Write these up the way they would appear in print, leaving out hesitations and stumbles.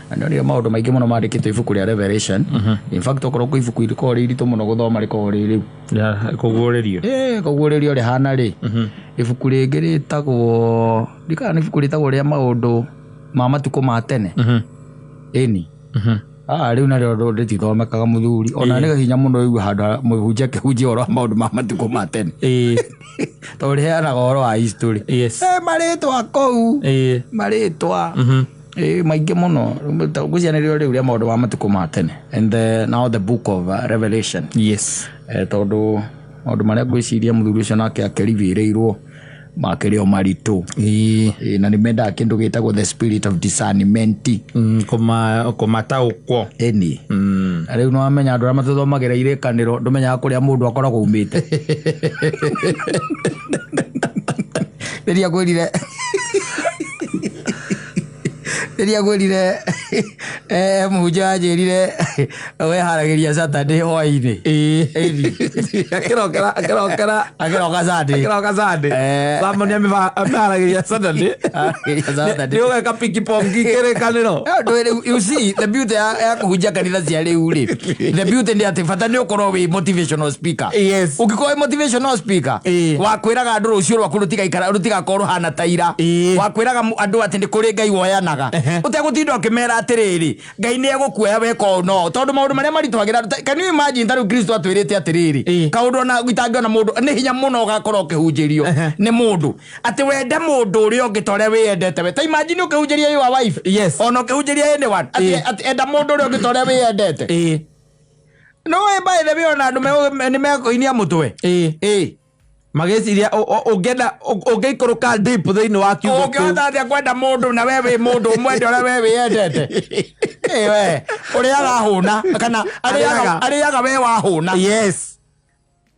Na nĩonire maũndũ maingĩ mũno mandĩkĩtwo ibuku rĩa Revelation. In fact, okorwo kwĩ ibuku rĩkoragwo rĩ iritũ mũno gũthoma, rĩkoragwo rĩ rĩu. Ya kũguũrĩrio. Ĩĩ, kũguũrĩrio rĩhana rĩ, ibuku rĩngĩ rĩtagwo, ndikana nĩ ibuku rĩtagwo rĩa maũndũ ma matukũ ma tene. Ĩni. Ah, rĩu narĩo rĩtithomekaga, mũthuri. Ona nĩ hinya mũno ũigue handũ mũhunjia akĩhunjia ũhoro wa maũndũ ma matukũ ma tene, tondũ rĩheanaga ũhoro wa history. Eh, marĩtwa kũu, marĩtwa maingĩ mũno. Ngwĩciria nĩrĩo rĩu rĩa maũndũ ma matukũ ma tene and now the book of Revelation. Eh, tondũ maũndũ marĩa ngwĩciria mũthuri ũcio nake akĩrivĩrĩirwo makĩrĩ o maritũ. Na nĩ mendaga kĩndũ gĩtagwo the spirit of discernment. Kũmataũkwo. Ĩni. Na rĩu nĩwamenya andũ arĩa matũthomagĩra irĩkanĩro, ndũmenyaga kũrĩa mũndũ akoragwo umĩte. Rĩrĩa ngwĩrire mũhunjia anjĩrire weharagĩria Saturday hwaĩ-inĩ. Ĩni. Akĩrokera. Akĩroka Sunday. Akĩroka Sunday. Samoni amĩharagĩria Saturday. Haragĩria Saturday. Nĩ ũgeka pikipongi kĩrĩkanĩro. You see the beauty ya kũhunjia kanitha cia rĩu rĩ, the beauty nĩ atĩ bata nĩ ũkorwo wĩ motivational speaker. Ũngĩkorwo wĩ motivational speaker wa kwĩraga andũ rũciũ rwaku rũtigaikara, rũtigakorwo rũhana ta ira, wa kwĩraga andũ atĩ nĩ kũrĩ Ngai woyanaga, ũtegũtinda ũkĩmera atĩrĩrĩ, Ngai nĩ egũkuoya weka ũũ, no tondũ maũndũ marĩa maritũhagĩra andũ, can you imagine ta rĩu Kristo atwĩrĩte atĩrĩrĩ, kaũndũ ona itangĩona mũndũ, nĩ hinya mũno ũgakorwo ũkĩhunjĩrio nĩ mũndũ atĩ wende mũndũ ũrĩa ũngĩ ta ũrĩa wĩyendete we. Ta imagine ũkĩhunjĩria your wife, ona ũkĩhunjĩria anyone atĩ atĩ enda mũndũ ũrĩa ũngĩ ta ũrĩa wĩyendete. No by the way, ona andũ nĩ mekũinia mũtwe. Magĩciria ũngĩenda ũngĩikũrũka deep thĩinĩ wa kiugo kĩu. Ũngĩhota atĩa kwenda mũndũ na we wĩ mũndũ ũmwende ũrĩa we wĩyendete? Ĩ we ũrĩaga hũna kana arĩaga Arĩaga. Arĩaga we wahũna.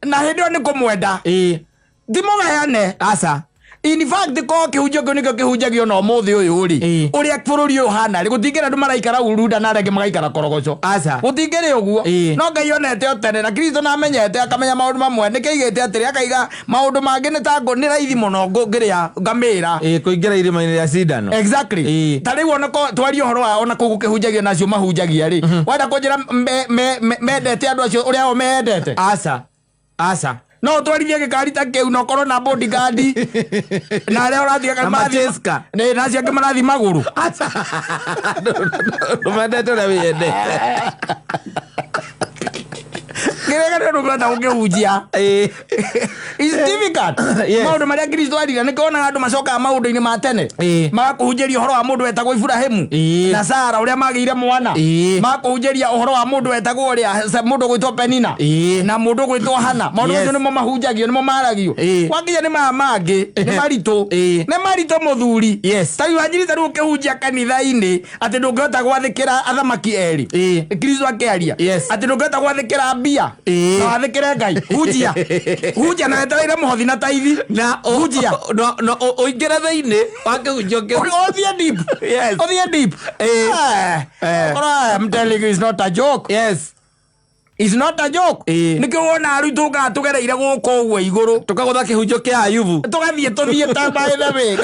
Na hĩndĩ ĩyo nĩ kũmwenda, ti mũgayane. Aca. In fact, ko kĩhunjio kĩu nĩkĩo kĩhunjagio na ũmũthĩ ũyũ rĩ, ũrĩa bũrũri ũyũ ũhana rĩ, gũtingĩrĩ andũ maraikara Urunda na arĩa angĩ magaikara Korogoco. Aca. Gũtingĩrĩ ũguo. No Ngai onete o tene, na Kristo na amenyete, akamenya maũndũ mamwe. Nĩkĩo aigĩte atĩrĩ, akaiga maũndũ mangĩ nĩ ta nĩ raithi mũno ngĩrĩa ngamĩra. Ĩĩ, kũingĩra irima-inĩ rĩa cindano. Exactly. Ta rĩu ona ko twarie ũhoro wa ona kũu gũkĩhunjagio na acio mahunjagia rĩ, wenda kũnjĩra mendete andũ acio ũrĩa o meyendete? Aca, aca. No ũtwarithie gĩkari ta kĩu na ũkorwo na bodyguard na arĩa ũrathiĩ Na macheska. Nĩ, na acio angĩ marathiĩ magũrũ. Ndũmendete ũrĩa wĩyendete. Kĩrĩa nĩ ũndũ ũrenda gũkĩhunjia. It's difficult. Maũndũ marĩa Kristo arire, nĩkĩo wonaga andũ macokaga maũndũ-inĩ ma tene, magakũhunjĩria ũhoro wa mũndũ wetagwo Iburahĩmu na Sara, ũrĩa magĩire mwana, magakũhunjĩria ũhoro wa mũndũ wetagwo ũrĩa mũndũ ũgwĩtwo Penina na mũndũ ũgwĩtwo Hana. Maũndũ macio nĩmo mahunjagio, nĩmo maragio. Gwakinya nĩ maya mangĩ, nĩ maritũ, nĩ maritũ, mũthuri. Ta rĩu wanjiri, ta rĩu ũkĩhunjia kanitha-inĩ atĩ ndũngĩhota gwathĩkĩra athamaki erĩ. Kristo akĩaria atĩ ndũngĩhota gwathĩkĩra mbia na wathĩkĩre Ngai. Hunjia, hunjia na wetereire mũhothi na taithi. Na Hunjia. No ũingĩre thĩinĩ wa kĩhunjio kĩu. Ũthiĩ deep. Ũthiĩ deep. Korwo I'm telling you, it's not a joke. It's not a joke. Nĩkĩo wona rĩu tũkaga tũgereire gũkũ ũguo igũrũ. Tũkagũtha kĩhunjio kĩa Ayubu. Tũgathiĩ tũthiĩ ta by the way,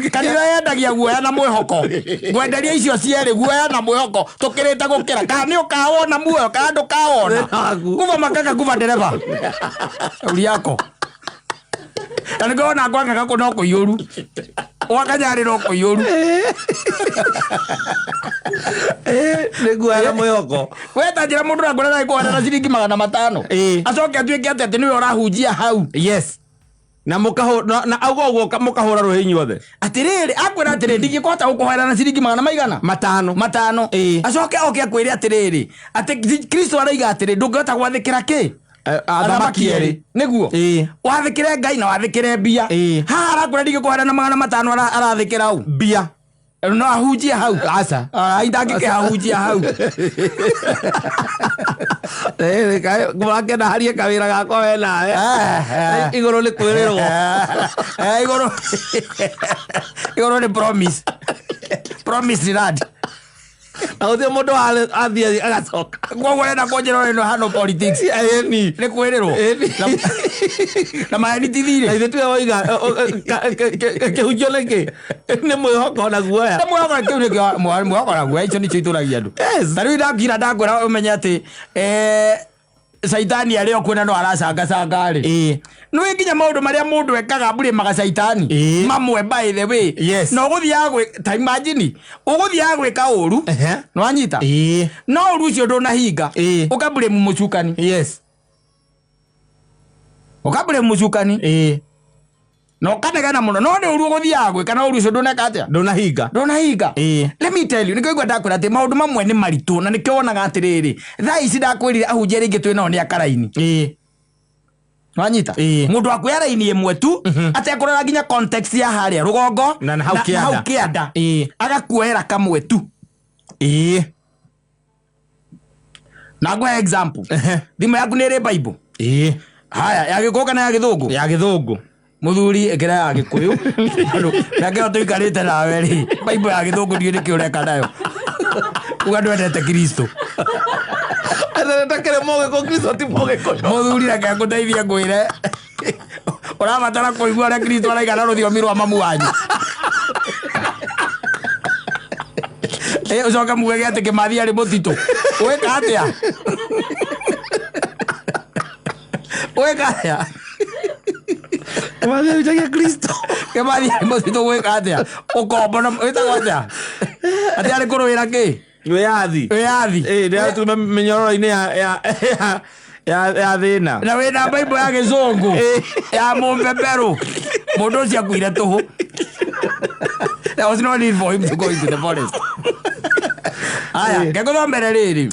kanitha yendagia guoya na mwĩhoko. Ngwenderia icio cierĩ, guoya na mwĩhoko, tũkĩrĩte gũkĩra kana nĩ ũkawona muoyo kana ndũkawona. Thĩna waku. Kuba makaka kuba ndereba shauri yako. Na nĩkĩo wona kwang'ang'a kũ no kũiyũru, gwakanyarĩ no kũiyũru. Nĩ guoya na mwĩhoko. Weta njĩra mũndũ ũrakwĩra nĩ na ciringi 500, acoke atuĩke atĩ nĩwe ũrahunjia hau. Yes, na mũkahũ na auga ũguo mũkahũra rũhĩ inyuothe. Atĩrĩrĩ, akwĩra atĩrĩ, ndingĩkũhota gũkũhoera na ciringi magana maigana? Matano. Matano. Acoke oke akwĩre atĩrĩrĩ, atĩ Kristo araiga atĩrĩ, ndũngĩhota gwathĩkĩra kĩ? Athamaki erĩ. Nĩguo wathĩkĩre Ngai na wathĩkĩre mbia. Haha arakwĩra ndingĩkũhoera na 500, arathĩkĩra u? Mbia. No ahunjie hau? Aca. Ndangĩkĩhahunjia hau. Mũrakena harie kawĩra gakwa we nawe. Igũrũ nĩ kwĩrĩrwo. Igũrũ, igũrũ nĩ promise, promise land. Na gũtirĩ mũndũ athiĩ agacoka. Koguo ũrenda kũnjĩra ũrĩ hano politics Ĩni. nĩ kwĩrĩrwo. Ĩni. Na maheni ti thirĩ. Na ithuĩ tiwe woiga kĩhunjio nĩkĩ? Nĩ mwĩhoko na guoya. Na mwĩhoko kĩu nĩkĩo mwĩhoko na guoya icio nĩcio itũragia andũ. Yes. Ta rĩu ndakira ndakwĩra ũmenye atĩ caitani arĩ o kuo na no aracangacanga rĩ. Ĩĩ. Nĩ nginya maũndũ marĩa mũndũ ekaga mburĩmaga caitani. Ĩĩ. Mamwe by the way. Yes. Na ũgũthiaga gwĩ ta imagine ũgũthiaga gwĩka ũru. Ehe. Nĩwanyita? Ĩĩ. No ũru ũcio ndũnahinga. Ĩĩ. Ũkaburĩmu mũcukani. Yes. Ũkaburĩmu mũcukani. Ĩĩ. Na ũkanegena mũno no nĩ ũru ũgũthiaga gwĩka na ũru ũcio ndũneka atĩa? Ndũnahinga. Ndũnahinga. Ĩĩ. Let me tell you, nĩkĩo igua ndakwĩra atĩ maũndũ mamwe nĩ maritũ na nĩkĩo wonaga atĩrĩrĩ thaa ici ndakwĩrire ahunjia arĩa aingĩ twĩ nao nĩ akaraini. Ĩĩ. Wanyita? Ĩĩ. Mũndũ akuoya raini ĩmwe tu atekũrora nginya context ya harĩa rũgongo Na hau kĩanda. hau kĩanda. Ĩĩ. Agakuoera kamwe tu. Ĩĩ. Na ngũhe example. Thimũ yaku nĩ ĩrĩ Bible? Ĩĩ. Haya, ya gĩkũyũ kana ya gĩthũngũ? Ya gĩthũngũ. Mũthuri ĩkĩra ya gĩkũyũ. Tondũ mĩaka ĩyo tũikarĩte nawe rĩ, Bible ya gĩthũngũ ndiũĩ nĩkĩ ũreka nayo. Uga ndwendete Kristo. Atarĩ mũgĩkũyũ Kristo ti mũgĩkũyũ. Mũthuri reke ngũteithie ngwĩre. Ũrabatara kũigua ũrĩa Kristo araiga na rũthiomi rwa mamu wanyu. Ũcoke mugage atĩ Kĩmathi arĩ mũtitũ. Wĩka atĩa? Wĩka atĩa? Kĩmathi arutagia Kristo. Kĩmathi arĩ mũtitũ gwĩka atĩa? Ũkombo na wĩtagwo atĩa? Atĩ arĩ kũrũĩra kĩ? Wĩyathi. Wĩyathi. Ĩĩ, ndĩratuma mĩnyororo-inĩ ya thĩna. Na wĩna Bible ya gĩcũngũ ya mũbeberũ. Mũndũ ũcio akuire tũhũ. There was no need for him to go into the forest. Aya, ngĩgũthomere rĩrĩ.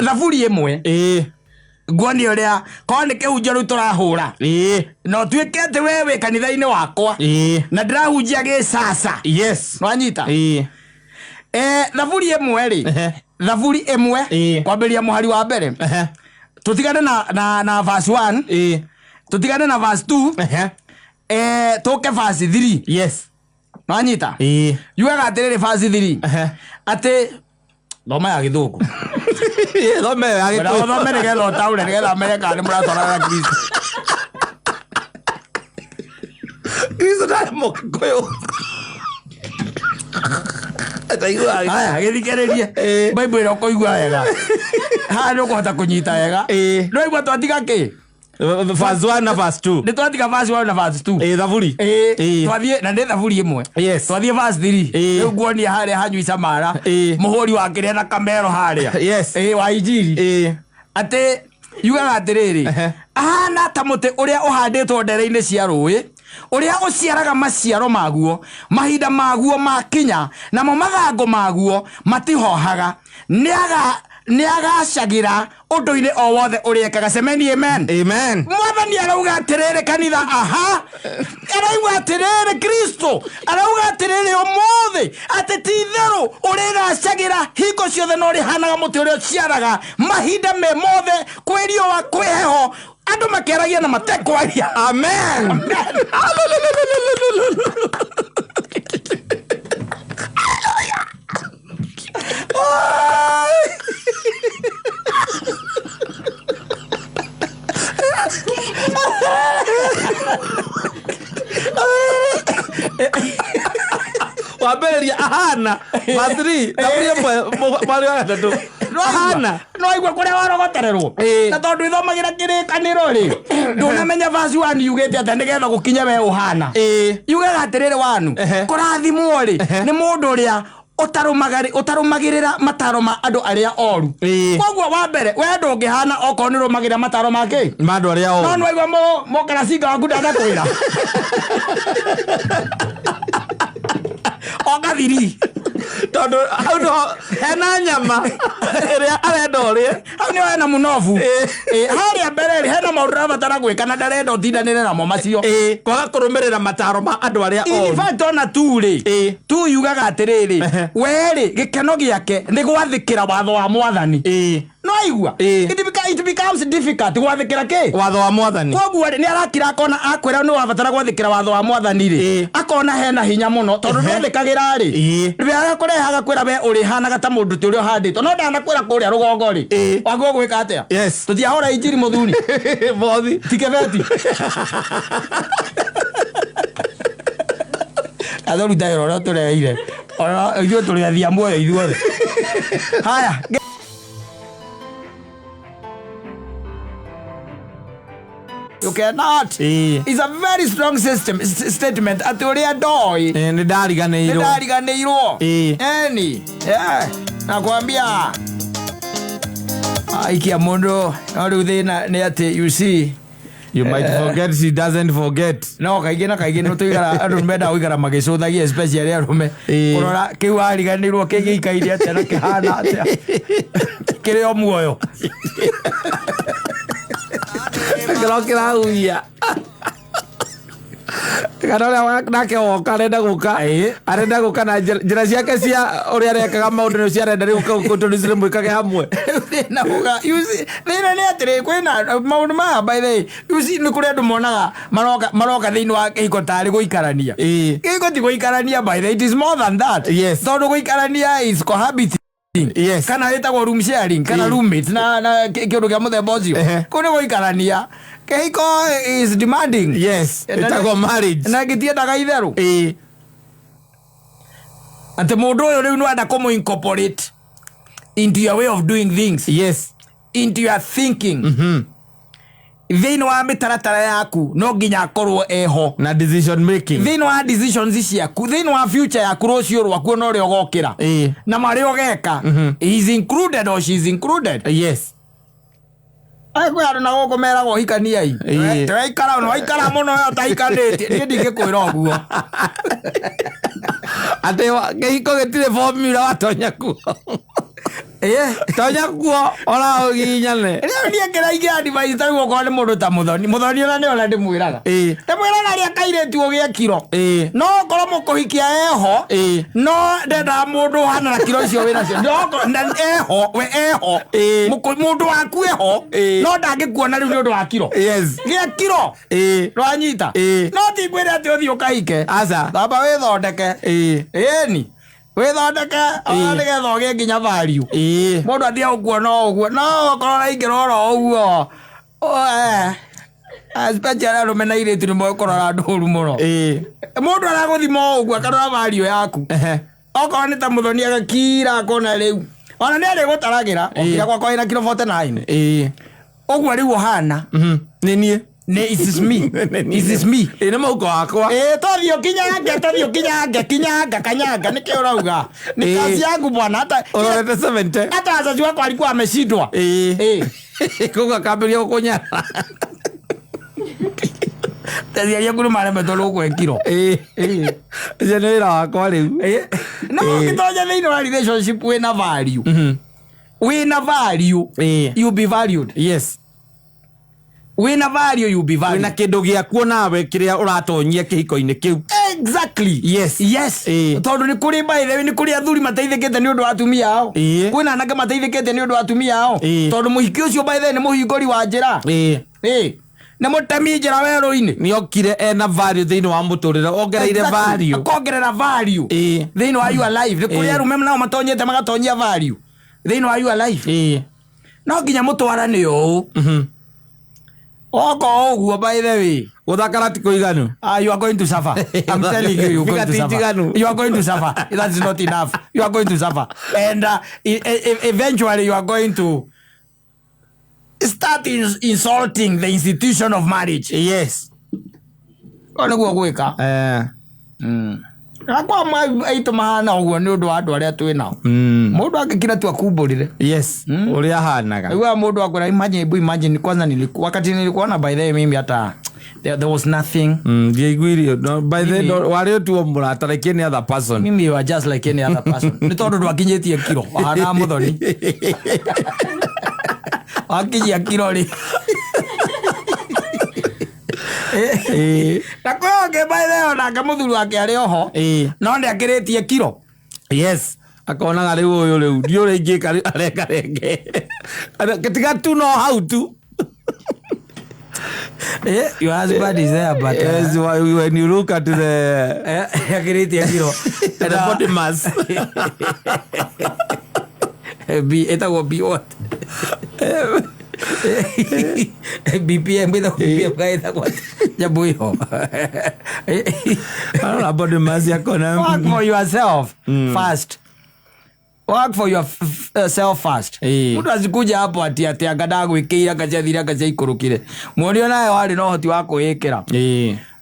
Thaburi ĩmwe. Ĩĩ. Nguonia ũrĩa korwo nĩ kĩhunjio rĩu tũrahũra. Ĩĩ. Na ũtuĩke atĩ we wĩ kanitha-inĩ wakwa. Ĩĩ. Na ndĩrahunjia gĩcaca. Yes. Nĩwanyita? Ĩĩ. Thaburi ĩmwe rĩ. Ehe. Thaburi ĩmwe. Ĩĩ. Kwambĩrĩria mũhari wa mbere. Ehe. Tũtigane na verse 1. Ĩĩ. Tũtigane na verse 2. Ehe. Tũke verse 3. Yes. Nĩwanyita? Ĩĩ. Yugaga atĩrĩrĩ verse 3. Ehe. Atĩ thoma ya gĩthũngũ. Ĩĩ, thoma ĩyo ya gĩkũyũ. Thome nĩgetha ũtaũre nĩgetha ũmenye kana nĩ mũratwarana na Kristo. Kristo ndarĩ mũgĩkũyũ. Ndaiguaga. Haya, gĩthikĩrĩrie. Ĩĩ. Bible ĩrĩa ũkũigua wega. Haha nĩ ũkũhota kũnyita wega. Ĩĩ. Nĩwaigua twatiga kĩ? Verse 1 na verse 2. Nĩ twatiga verse 1 na verse 2. Ĩĩ, thaburi. Ĩĩ. Ĩĩ. Twathiĩ na nĩ thaburi ĩmwe. Yes. Twathiĩ verse 3. Ĩĩ. Rĩu nguonia harĩa hanyui Samara. Ĩĩ. Mũhũri wa kĩrĩa na kamero harĩa. Yes. Ĩĩ, wa Injiri. Ĩĩ. Atĩ yugaga atĩrĩrĩ, Ehe. ahana ta mũtĩ ũrĩa ũhandĩtwo ndere-inĩ cia rũĩ, ũrĩa ũciaraga maciaro maguo mahinda maguo makinya, namo mathangũ maguo matihohaga. Nĩagacagĩra ũndũ-inĩ o wothe ũrĩa ekaga. Semeni amen. Amen. Mwathani arauga atĩrĩrĩ kanitha, aha, arauga atĩrĩrĩ Kristo, arauga atĩrĩrĩ ũmũthĩ atĩ ti itherũ ũrĩgacagĩra hingo ciothe na ũrĩhanaga mũtĩ ũrĩa ũciaraga mahinda me mothe, kwĩ riũa kwĩ heho, andũ makĩaragia na matekwaria. Amen. Amen. Wambĩrĩria ahana verse 3 thaburi ĩmwe mweri wa gatatũ ahana no aigua kũrĩa warogotererwo. Ĩĩ. Na tondũ ithomagĩra kĩrĩkanĩro rĩ, ndũnamenya verse 1 yugĩte atĩa nĩgetha gũkinye we ũhana. Ĩĩ. Yugaga atĩrĩrĩ wanu, Ehe. kũrathimwo rĩ Ehe. nĩ mũndũ ũrĩa ũtarũmagĩrĩra mataro ma andũ arĩa oru. Ĩĩ. Koguo wa mbere we ndũngĩhana okorwo nĩ ũrũmagĩrĩra mataro ma kĩ? Ma andũ arĩa No oru. nĩwaigua mũkaracinga waku ndanakwĩra. Okathiri. Tondũ hau nĩho hena nyama ĩrĩa arenda ũrĩe. Hau nĩho hena mũnobu. Ĩĩ. Ĩĩ, harĩa mbere rĩ hena maũndũ ũrabatara gwĩka na ndarenda ũtindanĩre namo macio. Ĩĩ, kwaga kũrũmĩrĩra mataro ma andũ arĩa In oru. fact ona tu rĩ, Ĩĩ. tu yugaga atĩrĩrĩ, Ehe. we rĩ gĩkeno gĩake nĩ gwathĩkĩra watho wa mwathani. Ĩĩ. No aigua. Ĩĩ. It becomes difficult gwathĩkĩra kĩ? Watho wa mwathani. Koguo rĩ, nĩ arakira akona akwĩra nĩ wabatara gwathĩkĩra watho wa mwathani rĩ, Ĩĩ. akona hena hinya mũno tondũ ndwathĩkagĩra rĩ, Ĩĩ. akũrehaga kwĩra we ũrĩhanaga ta mũndũ ti ũrĩa ũhandĩtwo, no ndanakwĩra kũrĩa rũgongo rĩ, Ĩĩ. wagwo gwĩka atĩa? Yes. Tũtiahũra injiri mũthuri. Bothi. Tikebeti. Athoruta wĩra ũrĩa tũreire ona ithuĩ tũrĩ athia muoyo ithuothe. Haya. You cannot. Ĩĩ. It's a very strong system statement atĩ ũrĩa ndoĩ Ĩĩ, nĩ ndariganĩirwo. nĩndariganĩirwo. Ĩĩ. Eni. Yeah. Nakwambia aikia mũndũ no rĩu thĩna nĩ atĩ, you see, You might forget, she doesn't forget. No kaingĩ na kaingĩ nĩ tũigara andũ nĩ mendaga gũikara magĩcũthagia, especially arũme, Ĩĩ. kũrora kĩu wariganĩirwo kĩgĩikaire atĩa na kĩhana atĩa, kĩrĩ o muoyo. Kĩro kĩrahuhia kana ũrĩa nake woka arenda gũka. Ĩĩ. Arenda gũka na njĩra ciake cia ũrĩa arekaga maũndũ nĩ ciarenda rĩu kũtũricire mwĩkage hamwe. Rĩu thĩna uga, you see, thĩna nĩ atĩrĩ, kwĩna maũndũ maya, by the way, you see, nĩ kũrĩ andũ monaga maroka thĩinĩ wa kĩhiko tarĩ gũikarania. Ĩĩ. Kĩhiko ti gũikarania, by the way, it is more than that. Yes. Tondũ gũikarania is cohabiting Yes. kana ĩtagwo room sharing kana Ĩĩ. roommate na kĩndũ kĩa mũthemba ũcio. Ehe. Kũu nĩ gũikarania. Kĩhiko is demanding. Yes, ĩtagwo marriage. Na gĩtiendaga itherũ. Ĩĩ. Atĩ mũndũ ũyũ rĩu nĩwenda kũmũ incorporate into your way of doing things, Yes. into your thinking, thĩinĩ wa mĩtaratara yaku, no nginya akorwo eho. Na decision making. Thĩinĩ wa decisions ciaku, thĩinĩ wa future yaku, rũciũ rwaku na ũrĩa ũgokĩra Ĩĩ. na marĩa ũgeka, he is included or she is included. Yes. Ai, kwĩ andũ na gũkũ meragwo hikaniai. Ĩĩ. Tũraikara waikara mũno we ũtahikanĩtie, niĩ ndingĩkwĩra ũguo. Atĩ kĩhiko gĩtirĩ formula, watonya kuo. Ĩĩ. Tonya kuo ona ũgiginyane. Rĩu niĩ kĩraingĩ advice ta rĩu okorwo nĩ mũndũ ta mũthoni, mũthoni ona nĩ ona ndĩmwĩraga, Ĩĩ. ndĩmwĩraga arĩa kairĩtu ũgĩe kiro. Ĩĩ. No okorwo mũkũhikia eho, Ĩĩ. no ndendaga mũndũ ũhana na kiro icio wĩnacio. No okorwo na eho, we eho. Ĩĩ. Mũndũ waku eho, Ĩĩ. no ndangĩkuona rĩu nĩ ũndũ wa kiro. Yes. Gĩa kiro. Ĩĩ. Rwanyita. Ĩĩ. No ti ngwĩre atĩ ũthiĩ ũkahike. Aca. Thamba wĩthondeke. Ĩĩ. Ĩni, wĩthondeke ona Ĩĩ. nĩgetha ũgĩe nginya value. Ĩĩ. Mũndũ atige gũkuona o ũguo, no okorwo ũraingĩra oro ũguo, especially arũme na airĩtu nĩ moĩ kũrora andũ ũru mũno. Ĩĩ. Mũndũ aragũthima o ũguo akarora value yaku. Ehe. Okorwo nĩ ta mũthoni agakira akona rĩu ona nĩ arĩgũtaragĩra okira gwakwa wĩna kiro 49. Ĩĩ. Ũguo rĩu ũhana. Nĩ niĩ. Nĩ it is me, it is me. Ĩĩ, nĩ mũhuko wakwa. Ĩĩ, tũthiĩ ũkinyange, tũthiĩ ũkinyange, kinyanga kanyanga, nĩkĩ ũrauga nĩ Ĩĩ. kazi yangu bwana, hata Ũrorete 70. hata wazazi wako walikuwa wameshindwa. Ĩĩ. Ĩĩ. Koguo akambĩrĩria gũkũnyara. Aciari aku nĩ maremetwo nĩ gũkũhe kiro. Ĩĩ, ũcio nĩ wĩra wakwa rĩu. No Ĩĩ. ũngĩtonya thĩinĩ wa relationship wĩna value, wĩna value, Ĩĩ. you be valued. Yes. Wĩna value, you be Wĩna valued. kĩndũ gĩakuo nawe kĩrĩa ũratonyia kĩhiko-inĩ kĩu. Exactly. Yes. Yes. Ĩĩ. Tondũ nĩ kũrĩ, by the way, nĩ kũrĩ athuri mateithĩkĩte nĩ ũndũ wa atumia ao. Ĩĩ. Kwĩna anake mateithĩkĩte nĩ ũndũ wa atumia ao. Ĩĩ. Tondũ mũhiki ũcio, by the way, nĩ mũhingũri wa njĩra. Ĩĩ. Ĩĩ, nĩ mũtemi njĩra werũ-inĩ. Nĩ okire ena value thĩinĩ wa mũtũrĩre, ongereire Exactly. value. Akongerera value Ĩĩ. thĩinĩ wa your life. Nĩ kũrĩ Ĩĩ. arũme nao matonyete magatonyia value thĩinĩ wa your life. Ĩĩ. No nginya mũtwarane ũũ oko ũguo, by the way. Gũthakara ti kũiganu. Ah, you are going to suffer. I'm telling you, you are going to Fika ti suffer. njiganu. You are going to suffer. That is not enough. You are going to suffer. And eventually you are going to start insulting the institution of marriage. Yes. Ũguo nĩguo gwĩka. Eh. Akwa aitũ mahana ũguo nĩ ũndũ wa andũ arĩa twĩ nao. Mũndũ angĩkira tu akumbũrire. Yes, ũrĩa ahanaga. Igua mũndũ akwĩra, imagine, hebu imagine kwanza wakati nilikuona, by the way, mimi hata there was nothing. Ndiaiguirio. No, by the no, warĩ ũtuo mũrata like any other person. Mimi, you are just like any other person, nĩ tondũ ndwakinyĩtie kiro wahana mũthoni, wakinyia kiro rĩ. Ĩĩ. Na kwĩ ũngĩ, by the way, onake mũthuri wake arĩ oho, Ĩĩ. no nĩ akĩrĩtie kiro. Yes. Akonaga rĩu ũyũ rĩu ndiũ ũrĩa ingĩka rĩu arengarenge. Tiga tu no hau tu. Your husband is there, but Yes, when you look at the akĩrĩtie kiro the body mass. B ĩtagwo B what? BPM ĩtagwo BPM ka ĩtagwo atĩa? Nyamũ ĩyo. Arora body mass akona. Work for yourself first. Work for yourself first. Mũndũ acikuja hapo ati ati anga ndagwĩkĩire anga ciathire anga ciaikũrũkire. Muonio nawe warĩ na ũhoti wa kwĩĩkĩra.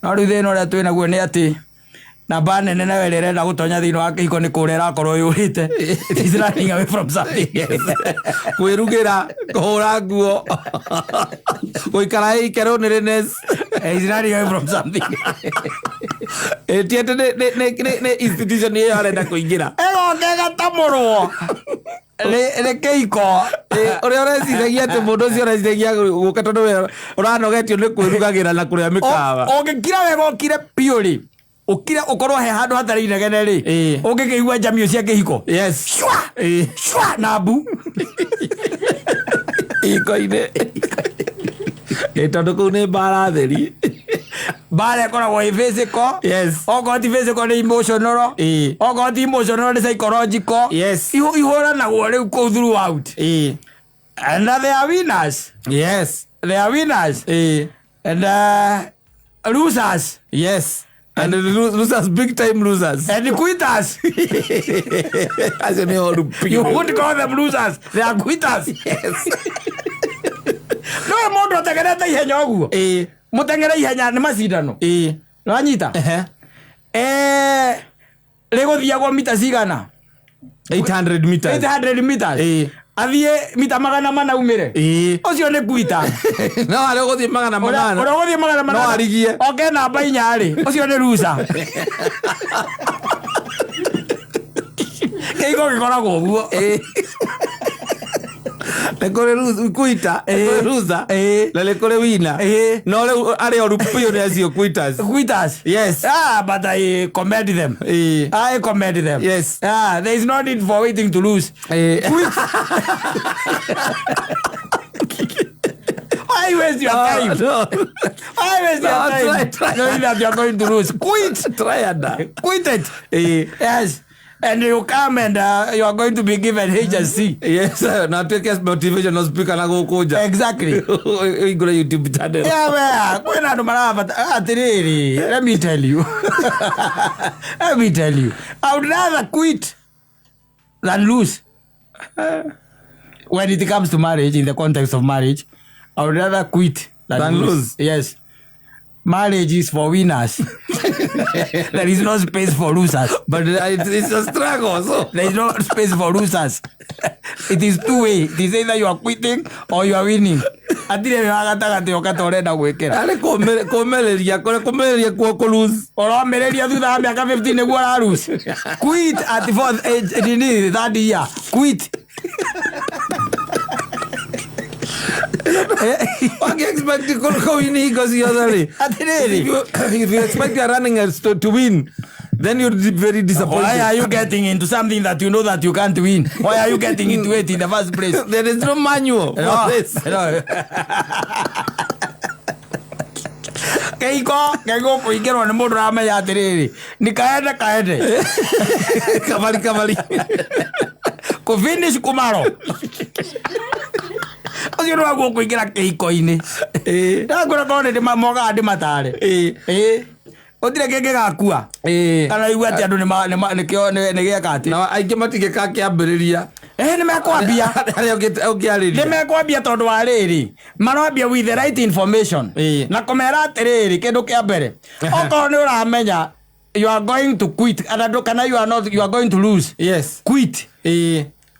No rĩu thĩna ũrĩa twĩ naguo nĩ atĩ namba nene nayo ĩrĩa ĩrenda gũtonya thĩinĩ wa kĩhiko nĩ kũrĩa ĩrakorwo yũrĩte. It is running away from something else. Kwĩrugĩra, kũhũra nguo, gũikara ike loneliness. Is running away from something. Ti atĩ nĩ institution ĩyo arenda kũingĩra. Ĩgoka ĩgatamũrwo nĩ kĩhiko. Ũrĩa ũreciragia atĩ mũndũ ũcio ũreciragia gũka tondũ we ũranogetio nĩ kwĩrugagĩra na kũrĩa mĩkawa. Ũngĩkira wega ũkire biũ rĩ, ũkire ũkorwo he handũ hatarĩ inegene rĩ, ũngĩkĩigua njamio cia kĩhiko. Yes. Shwa! Shwa! Na mbu. Iko-inĩ. Tondũ kũu nĩ mbara theri. Mbara ĩkoragwo ĩ physical. Yes. Okorwo ti physical nĩ emotional. Okorwo ti emotional nĩ psychological. Yes. Ihũranagwo rĩu kũu throughout. And they are winners. Yes. They are winners. And losers. Yes. And the losers, big time losers. And quitters. Acio nĩ oru biũ. You won't call them losers. They are quitters. Yes. No mũndũ ũteng'erete ihenya ũguo. Mũteng'ere ihenya nĩ macindano. Nĩwanyita? Rĩgũthiagwo mita cigana? 800 meters. 800 meters. Athiĩ mita 400 aumĩre. Ũcio nĩ kuita. No arĩa ũgũthiĩ 800. Ũrĩa ũgũthiĩ 800. No arigie. Oke namba 4 rĩ. Ũcio nĩ loser. Kĩhiko gĩkoragwo ũguo. Nĩ kũrĩ kuita, nĩ kũrĩ loser, na nĩ kũrĩ winner. No rĩu arĩa oru biũ nĩ acio quitters. Quitters. Yes. But I commend them. I commend them. Yes. There is no need for waiting to lose. Quit. Why waste your time? No. Why waste your time? Try. Knowing that you are going to lose. Quit. Try and quit it. Yes. And you come and you are going to be given HSC. Yes, na take as motivational speaker na gũkũ nja. Exactly. Ũhingũre YouTube channel. Yeah, well, kwĩna andũ marabata atĩrĩrĩ, let me tell you. Let me tell you. I would rather quit than lose. When it comes to marriage, in the context of marriage, I would rather quit than lose. Yes. Marriage is for winners. There is no space for losers. But it's a struggle. So. There is no space for losers. It is two way. It is either you are quitting or you are winning. Atire gatagatĩ ũka ũrenda gwĩkĩra. Arĩ kũmĩrĩria, kũmĩrĩria kuo kũ lose. Ũromĩrĩria thutha wa mĩaka 15 nĩguo ũra lose. Quit at fourth age, nini, third year. Quit. Waki expect to win hingo ciothe rĩ. Atĩrĩrĩ. If you expect you are running to win, then you'll be very disappointed. Why are you getting into something that you know that you can't win? Why are you getting into it in the first place? There is no manual for this. No. Keiko, keiko kũingĩrwo nĩ mũndũ ũramenya atĩrĩrĩ, nĩ kaende kaende. Kabari kabari. Kũfinish kũmaro. Ũcio nĩ waguo kũingĩra kĩhiko-inĩ. Ndakwĩra korwo nĩ mokaga ndĩmatare. Gũtirĩ kĩngĩ gakua. Kana igue atĩ andũ nĩ gĩeka atĩ. Na aingĩ matingĩka kĩambĩrĩria. Nĩ mekwambia. Harĩa ũngĩarĩria. Nĩ mekwambia tondũ wa rĩrĩ. Marambia with the right information. Na kũmera atĩrĩrĩ kĩndũ kĩa mbere. Okorwo nĩ ũramenya you are going to quit. Kana you are not, you are going to lose. Yes. Quit.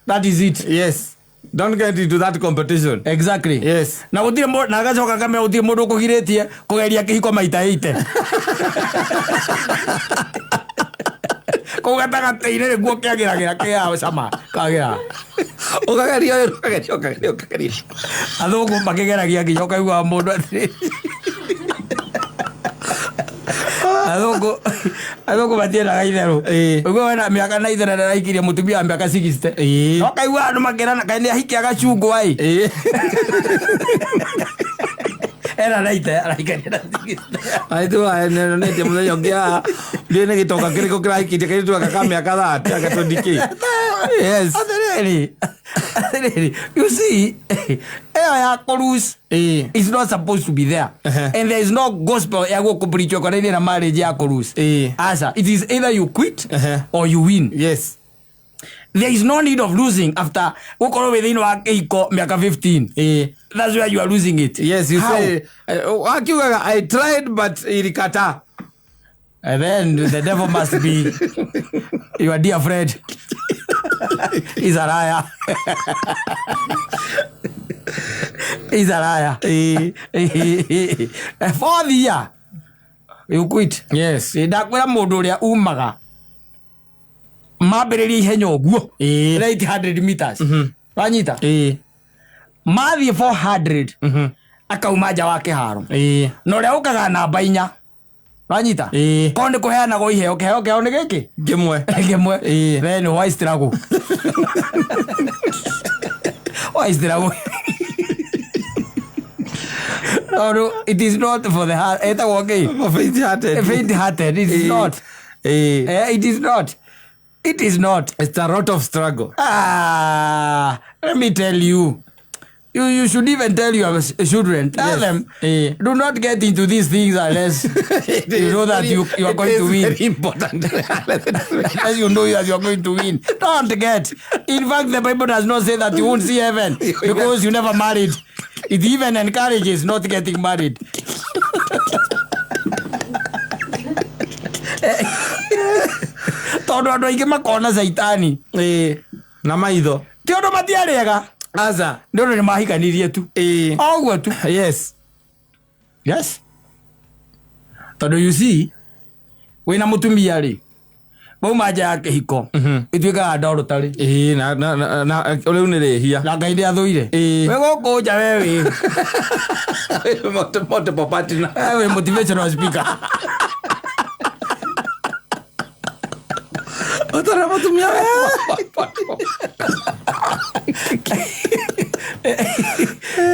That is it. Yes. Don't get into that competition. Exactly. Yes. Na gutire na gacoka kamera gutire mundu ukugiritie kugeria kihiko maita 8. Kuu gatagati-inĩ nĩguo kĩagĩragĩra kĩa cama kagĩra. Ũkageria ũkageria ũkageria ũkageria. Athũngũ makĩgeragia nginya ũkaigua mũndũ atĩrĩ. Athũngũ matiendaga itherũ. Ĩĩ. Ũguo wena mĩaka na itherũ ndaraikirie mũtumia wa mĩaka 60. Ĩĩ. No kaigua andũ makĩrana kaĩ nĩ ahikia gacungwa ĩ. Ĩĩ. Ena 90 araikania na 60. Aitũ mũthenya ũngĩ haha ndiũĩ nĩ gĩtonga kĩrĩkũ kĩrahikĩtie kairĩtu gaka ka mĩaka 30 anga 20k. Yes. Atĩrĩrĩ, atĩrĩrĩ, you see, ĩyo ya kũlose Ĩĩ. is not supposed to be there. And there is no gospel ya gũkũpreachwo ĩkonainie na marriage ya kũlose. Ĩĩ. Aca, it is either you quit or you win. Yes. There is no need of losing after gũkorwo wĩ thĩinĩ wa kĩhiko mĩaka 15. Ĩĩ. That's where you are losing it. Yes, you How? say akiugaga I tried but ilikataa. And then the devil must be your dear friend. He's a liar. He's a liar. Ĩĩ. Fourth year, you quit. Yes. Ndakwĩra mũndũ ũrĩa umaga mambĩrĩria ihenya ũguo Ĩĩ. 800 meters wanyita Ĩĩ. mathiĩ 400 akauma nja wa kĩharo Ĩĩ. na ũrĩa ũkaga namba inya wanyita Ĩĩ. korwo nĩ kũheanagwo iheo kĩheo kĩao nĩ gĩkĩ Kĩmwe. kĩmwe. Ĩĩ. Then why struggle? Why struggle? Tondũ it is not for the heart ĩtagwo kĩ? For faint hearted. Faint hearted. It is Ĩĩ. not. Ĩĩ. It is not. It is not. It's a lot of struggle. Ah, let me tell you. You should even tell your children. Tell Yes. them, Eh. do not get into these things unless you know that you are It going is to win. very important. Unless you know that you are going to win. Don't get. In fact, the Bible does not say that you won't see heaven because you never married. It even encourages not getting married. Tondũ andũ aingĩ makona caitani. Ĩĩ. Na maitho. Ti ũndũ matiarĩaga. Aca. Nĩ ũndũ nĩ mahikanirie tu. Ĩĩ. O ũguo tu. Yes. Yes. Tondũ you see, wĩna mũtumia rĩ, wauma nja ya kĩhiko, ĩtuĩkaga ndoro tarĩ. Ĩĩ na rĩu nĩ rĩhia. Na Ngai nĩ athũire. Ĩĩ. Wĩ gũkũ nja we wĩ. Multiple partner. We wĩ motivational speaker. Ũtarĩ mũtumia we.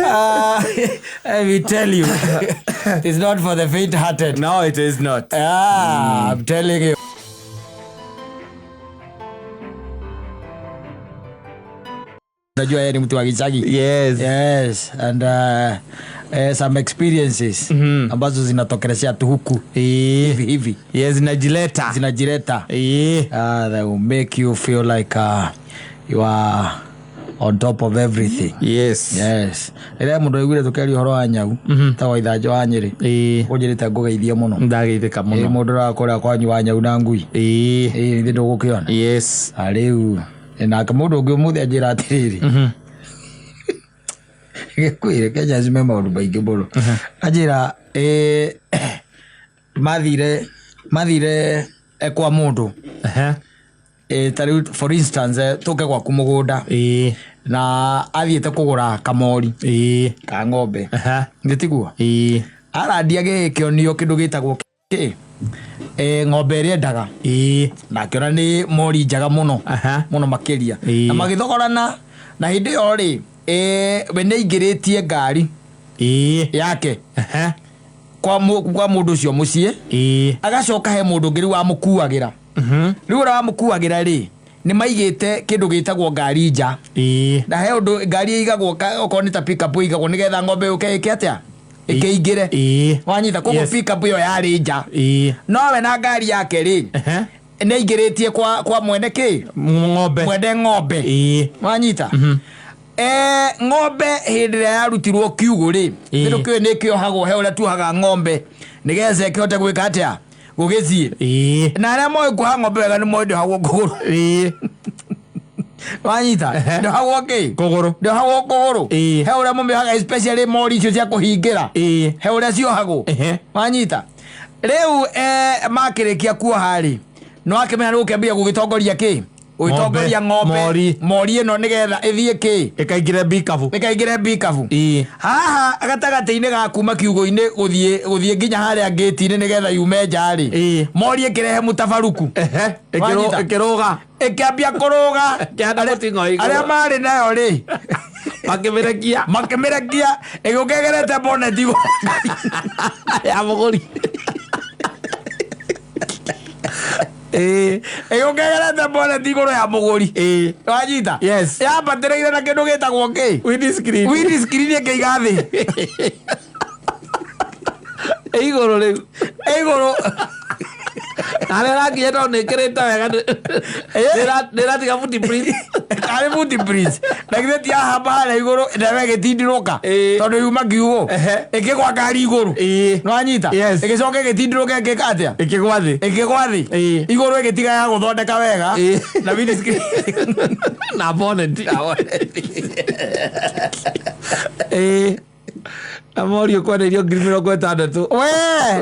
Ah, let me tell you, it's not for the faint-hearted. No, it is not. Ah, I'm telling you. Najua yeye ni mtu wa gicagi. Yes. Yes, and some experiences ambazo zinatokelezea tu huku Ĩĩ. hivi hivi Yes, zinajileta. zinajileta. Ĩĩ. That will make you feel like you are on top of everything. Yes. Yes. Rĩrĩa mũndũ aiguire tũkĩaria ũhoro wa nyau ta wa ithanjũ wa Nyĩrĩ, Ĩĩ. ũnjĩrĩte ngũgeithie mũno. Ndageithĩka Ĩ mũno. mũndũ ũrĩa kũrĩa kwanyu wa nyau na ngui. Ĩĩ. Ĩ ithe ndũgũkĩona. Yes. Na rĩu nake mũndũ ũngĩ ũmũthĩ anjĩra atĩrĩrĩ, gĩkwĩre Kenya cime maũndũ maingĩ mũno. Anjĩra mathire kwa mũndũ. Ehe. Ta rĩu for instance, tũke gwaku mũgũnda Ĩĩ. na athiĩte kũgũra kamori Ĩĩ. ka ng'ombe. Ehe. Nĩ tiguo? Ĩĩ. Arandia gĩkĩonio kĩndũ gĩtagwo kĩ? Ng'ombe ĩrĩa endaga. Ĩĩ. Na akĩona nĩ mori njega mũno. Aha. Mũno makĩria. Ĩĩ. Na magĩthogorana na hĩndĩ ĩyo rĩ, we nĩ aingĩrĩtie ngari Ĩĩ. yake Ehe. kwa mũndũ ũcio mũciĩ. Ĩĩ. Agacoka he mũndũ ũngĩ rĩu wamũkuagĩra. Rĩu ũrĩa wamũkuagĩra rĩ, nĩ maigĩte kĩndũ gĩtagwo ngari nja. Ĩĩ. Na he ũndũ ngari ĩigagwo okorwo nĩ ta pick-up ĩigagwo nĩgetha ng'ombe yũke ĩke atĩa? Ĩkĩingĩre. Ĩĩ. Wanyita, koguo Yes. pick-up ĩyo yarĩ nja. Ĩĩ. Nowe na ngari yake rĩ, Ehe. nĩ aingĩrĩtie kwa mwene kĩ? Ng'ombe. Mwene ng'ombe. Ĩĩ. Wanyita? Ng'ombe hĩndĩ ĩrĩa yarutirwo kiugũ rĩ, Ĩĩ. kĩndũ kĩu nĩ kĩohagwo he ũrĩa tuohaga ng'ombe nĩgetha ĩkĩhote gwĩka atĩa? Gũgĩthiĩ. Ĩĩ. Na arĩa moĩ kuoha ng'ombe wega nĩ moĩ ndĩohagwo kũgũrũ. Ĩĩ. Wanyita? Ehe. Ndĩohagwo kĩ? Kũgũrũ. Ndĩohagwo kũgũrũ. Ĩĩ. He ũrĩa mũmĩohaga especially mori icio cia kũhingĩra. Ĩĩ. He ũrĩa ciohagwo. Ehe. Wanyita? Rĩu makĩrĩkia kuoha rĩ, nĩ wakĩmenya nĩ gũkĩambia gũgĩtongoria kĩ? Ũgĩtongoria ng'ombe Mori. Mori ĩno nĩgetha ĩthiĩ kĩ? Ĩkaingĩre mbikabu. Ĩkaingĩre mbikabu. Ĩĩ. Haha gatagatĩ-inĩ ga kuma kiugũ-inĩ gũthiĩ nginya harĩa ngĩti-inĩ nĩgetha yume nja rĩ, Ĩĩ. mori ĩkĩrehe mũtabarũku. Ehe. Wanyita? Ĩkĩrũga. Ĩkĩambia kũrũga. Ĩkĩhanda mũting'oe igũrũ. Arĩa marĩ nayo rĩ, Makĩmĩrekia. Makĩmĩrekia, ĩgĩũka ĩgerete bonnet igũrũ ya mũgũri. Ĩĩ. Ĩgĩũka ĩgerete bonnet igũrũ ya mũgũri. Ĩĩ. Wanyita? Yes. Yambatĩrĩire na kĩndũ gĩtagwo kĩ? Windscreen. Windscreen ĩkĩiga thĩ. Ĩ igũrũ rĩu. Ĩ igũrũ. Harĩa ĩrakinya tondũ nĩ ĩkĩrĩte wega nĩ ĩratiga footprint. Karĩ footprint. Na githĩ ti yahamba harĩa igũrũ nawe ĩgĩtindirũka? Ĩĩ. Tondũ yuma kiugũ. Ehe. Ĩkĩgwa ngari igũrũ. Ĩĩ. Nĩwanyita? Yes. Ĩgĩcoka ĩgĩtindirũka ĩgĩka atĩa? Ĩkĩgwa thĩ. Ĩkĩgwa thĩ. Ĩĩ. Igũrũ ĩgĩtiga ya gũthondeka wega. Ĩĩ. Na windscreen. Na bonnet. Ĩĩ. Na mori ũkwenderio 60,000. We,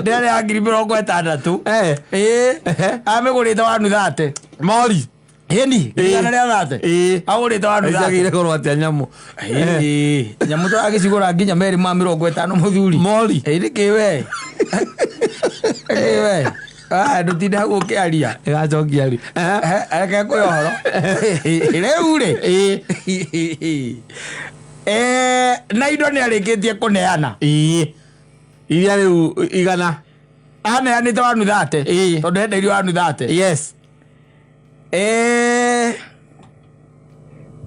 ndĩarĩ ya 60,000. Eh. Ĩĩ. Ehe. Amĩgũrĩte wanu thate. Mori. Ĩni, igana rĩa thate. Ĩĩ. Agũrĩte wanu thate. Icagĩire goro atĩa nyamũ? Ĩĩ. Nyamũ tũragĩcigũra nginya merĩ ma 50 mũthuri. Mori. Ĩĩ nĩkĩ we? Nĩkĩ we? Ah, ndũtinde hau ũkĩaria. Ĩgacokia rĩ? Ehe, reke ngwĩre ũhoro. Rĩu rĩ. Ĩĩ. Na indo nĩ arĩkĩtie kũneana. Ĩĩ. Iria rĩu igana. Aneanĩte wanu thate. Ĩĩ. Tondũ endeirio wanu thate. Yes.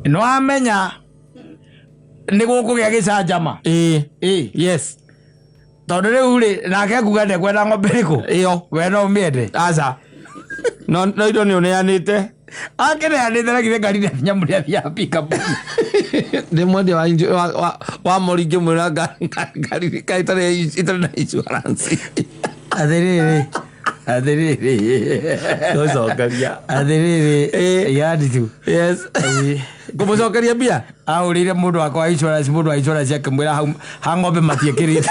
Nĩwamenya nĩ gũkũgĩa gĩcanjama. Ĩĩ. Ĩĩ. Yes. Tondũ rĩu rĩ, nake akuga ndekwenda ng'ombe ĩrĩkũ? Ĩyo. We no ũmĩende? Aca. No indo nĩ ũneanĩte. Akĩneanĩte na githĩ ngari nĩ nyamũ nĩ athiaga pikapu. Ndĩ mwendia wa mori ngĩmwĩra ngari ĩtarĩ na insurance. Atĩrĩrĩ. Atĩrĩrĩ. Gũcokeria. Atĩrĩrĩ. Ĩĩ. Yani tu. Yes. Kũmũcokeria mbia? Ahũrĩire mũndũ wakwa wa insurance, mũndũ wa insurance akĩmwĩra hau ha ng'ombe matiĩkĩrĩte.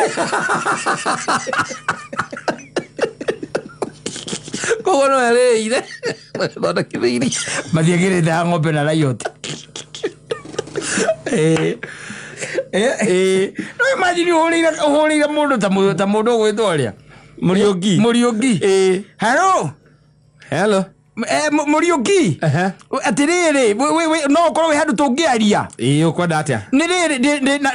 Koguo no arĩire. Thondekithĩirie. Matiĩkĩrĩte ha ng'ombe na riot. Ĩĩ. Ĩĩ. No imagine ũhũrĩire mũndũ ta mũndũ ũgwĩtwo ũrĩa? Mũriũki. Mũriũki. Ĩĩ. Hello. Hello. Mũriũki. Ehe. Atĩrĩrĩ, no ũkorwo wĩ handũ tũngĩaria. Ĩĩ ũkwenda atĩa? Nĩ rĩrĩ,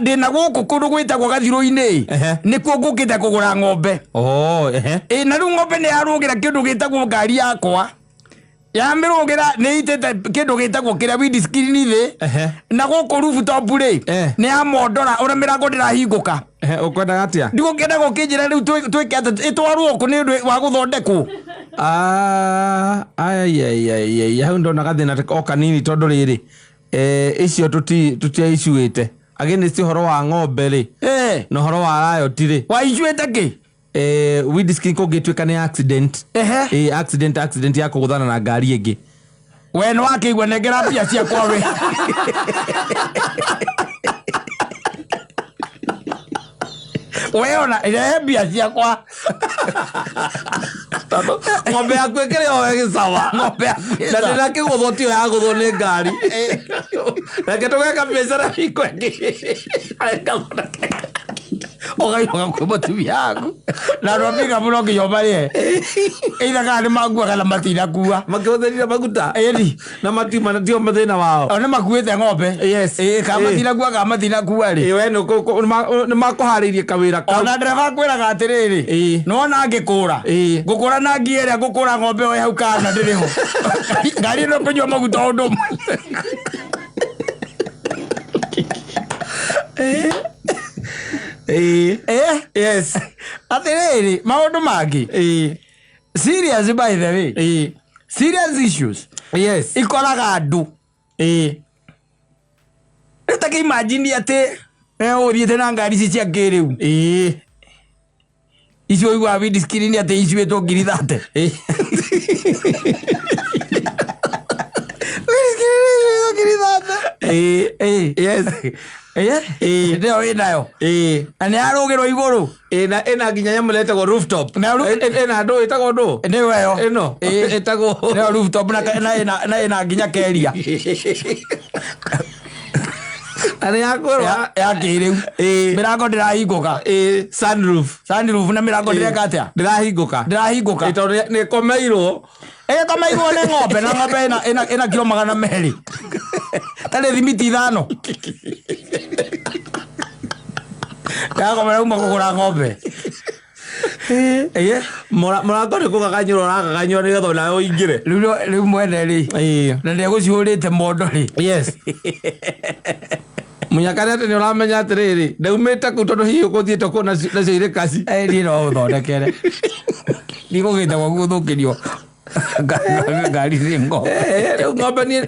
ndĩ na gũkũ kũndũ gwĩtagwo Gathirũ-inĩ. Ehe. Nĩkuo ngũkĩte kũgũra ng'ombe. Oh, ehe. Ĩ na rĩu ng'ombe nĩ yarũgĩra kĩndũ gĩtagwo ngari yakwa. Yamĩrũgĩra nĩ ĩitĩte kĩndũ gĩtagwo kĩrĩa windscreen thĩ. Ehe. Na gũkũ rooftop rĩ, Eh. nĩ yamondora ũrĩa mĩrango ndĩrahingũka. Ehe, ũkwendaga atĩa? Ndigũkĩenda gũkĩnjĩra rĩu twĩke atĩa ĩtwarwo kũ nĩ ũndũ wa gũthondekwo. Ah, ai ai ai ai hau ndona gathĩna o kanini tondũ rĩrĩ icio tũtiaicuĩte against ũhoro wa ng'ombe rĩ Eh. na ũhoro wa riot rĩ. Waicuĩte kĩ? Windscreen kũngĩtuĩka nĩ accident. Ehe. Accident ya kũgũthana na ngari ĩngĩ. We nĩ wakĩigua nengera mbia ciakwa we. We ona rehe mbia ciakwa. Tondũ ng'ombe yaku ĩkĩrĩ o ĩgĩcawa. Ng'ombe yaku ĩ Na sawa. ndĩrakĩgũthwo tiyo yagũthwo nĩ ngari. Reke tũgeka biacara hingo ĩngĩ. Ũgainũka kwĩ mũtumia waku na andũ a pikapu no nginya ũmarĩhe either kana nĩ makua kana matinakua. Makĩhũthĩrire maguta. Ĩni. Na matiuma tio mathĩna wao. O nĩ makuĩte ng'ombe. Yes. Ĩĩ, kana matinakua kana matinakua rĩ. Ĩ, we nĩ makũharĩirie kawĩra kau. Ona ndereba akwĩraga atĩrĩrĩ, Ĩĩ. nĩwona ngĩkũra, Ĩĩ. ngũkũra na ngia ĩrĩa ngũkũra ng'ombe ĩyo ĩ hau kana ndĩrĩ ho ngari ĩno kũnyua maguta o ũndũ ũmwe. Ĩĩ. Eh? Yes. Atĩrĩrĩ, maũndũ mangĩ Ĩĩ. serious, by the way, Ĩĩ. serious issues Yes. ikoraga andũ. Ĩĩ. Rĩu ta kĩimagine atĩ ũthiĩte na ngari ici cia kĩrĩu, Ĩĩ. icio ũiguaga windscreen atĩ icuĩtwo 30,000. Ĩĩ. Windscreen icuĩtwo 30,000. Ĩĩ. Ĩĩ. Yes. Ĩĩ. Nĩyo wĩnayo. Ĩĩ. Na nĩ yarũgĩrwo igũrũ. Ĩna nginya nyamũ ĩrĩa ĩtagwo rooftop. Ĩna ndũ ĩtagwo ndũ? Nĩyo ĩyo. Ĩno. Ĩĩ. Ĩtagwo Nĩyo rooftop na ĩna nginya keria. Na nĩ yakwĩrwo Ya kĩrĩu. Ĩĩ. Mĩrango ndĩrahingũka. Ĩĩ, sunroof. Sunroof na mĩrango ndĩreka atĩa? Ndĩrahingũka. Ndĩrahingũka. Ĩ, tondũ nĩ ĩkomeirwo. Ĩgĩkomeirwo nĩ ng'ombe na ng'ombe ĩna kiro 200. Tarĩ thimiti 5. Yakomera uma kũgũra ng'ombe. Ĩĩ. Mũrango nĩ kũgaganyũra ũragaganyũra nĩgetha onawe ũingĩre. Rĩu mwene rĩ. Ĩĩ. Na nĩegũcihũrĩte mondo rĩ. Yes. Mũnyaka nĩ atĩ nĩ ũramenya atĩrĩrĩ, ndaumĩte kũu tondũ hihi ũgũthiĩte kũu nacio irĩ kaci. Niĩ no ũthondekere. Ndigũgĩte gwaku gũthũkĩrio ngari nĩ ng'ombe. Rĩu ng'ombe niĩ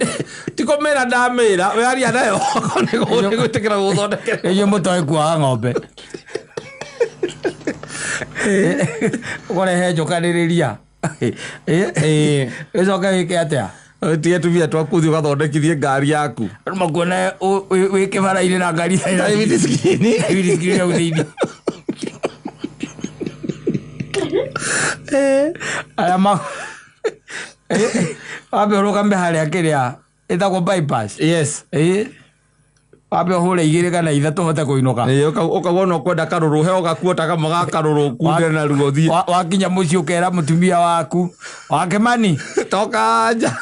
ti kũmĩra ndamĩra, we aria nayo nĩ gwĩtĩkĩra gũthondekera. Inyuĩ mũtoĩ kuoha ng'ombe. Ũkorehe njũkanĩrĩria. Ĩĩ. Ũcoke wĩke atĩa? Ũtige tũbia twaku ũthiĩ ũgathondekithie ngari yaku. Andũ makuone wĩ kĩbara-inĩ na ngari Na windscreen. windscreen hau thĩinĩ. Arĩa ma wambe ũrũgame harĩa kĩrĩa ĩtagwo bypass. Yes. Ĩĩ. Wambe ũhũre 2 kana 3 ũhote kũinũka. Ĩĩ, ũkauga ona ũkwenda karũrũ he ũgakuo ta kamwe ga karũrũ ũkunde naruo ũthiĩ. Wakinya mũciĩ ũkera mũtumia waku wa Kĩmani Toka nja.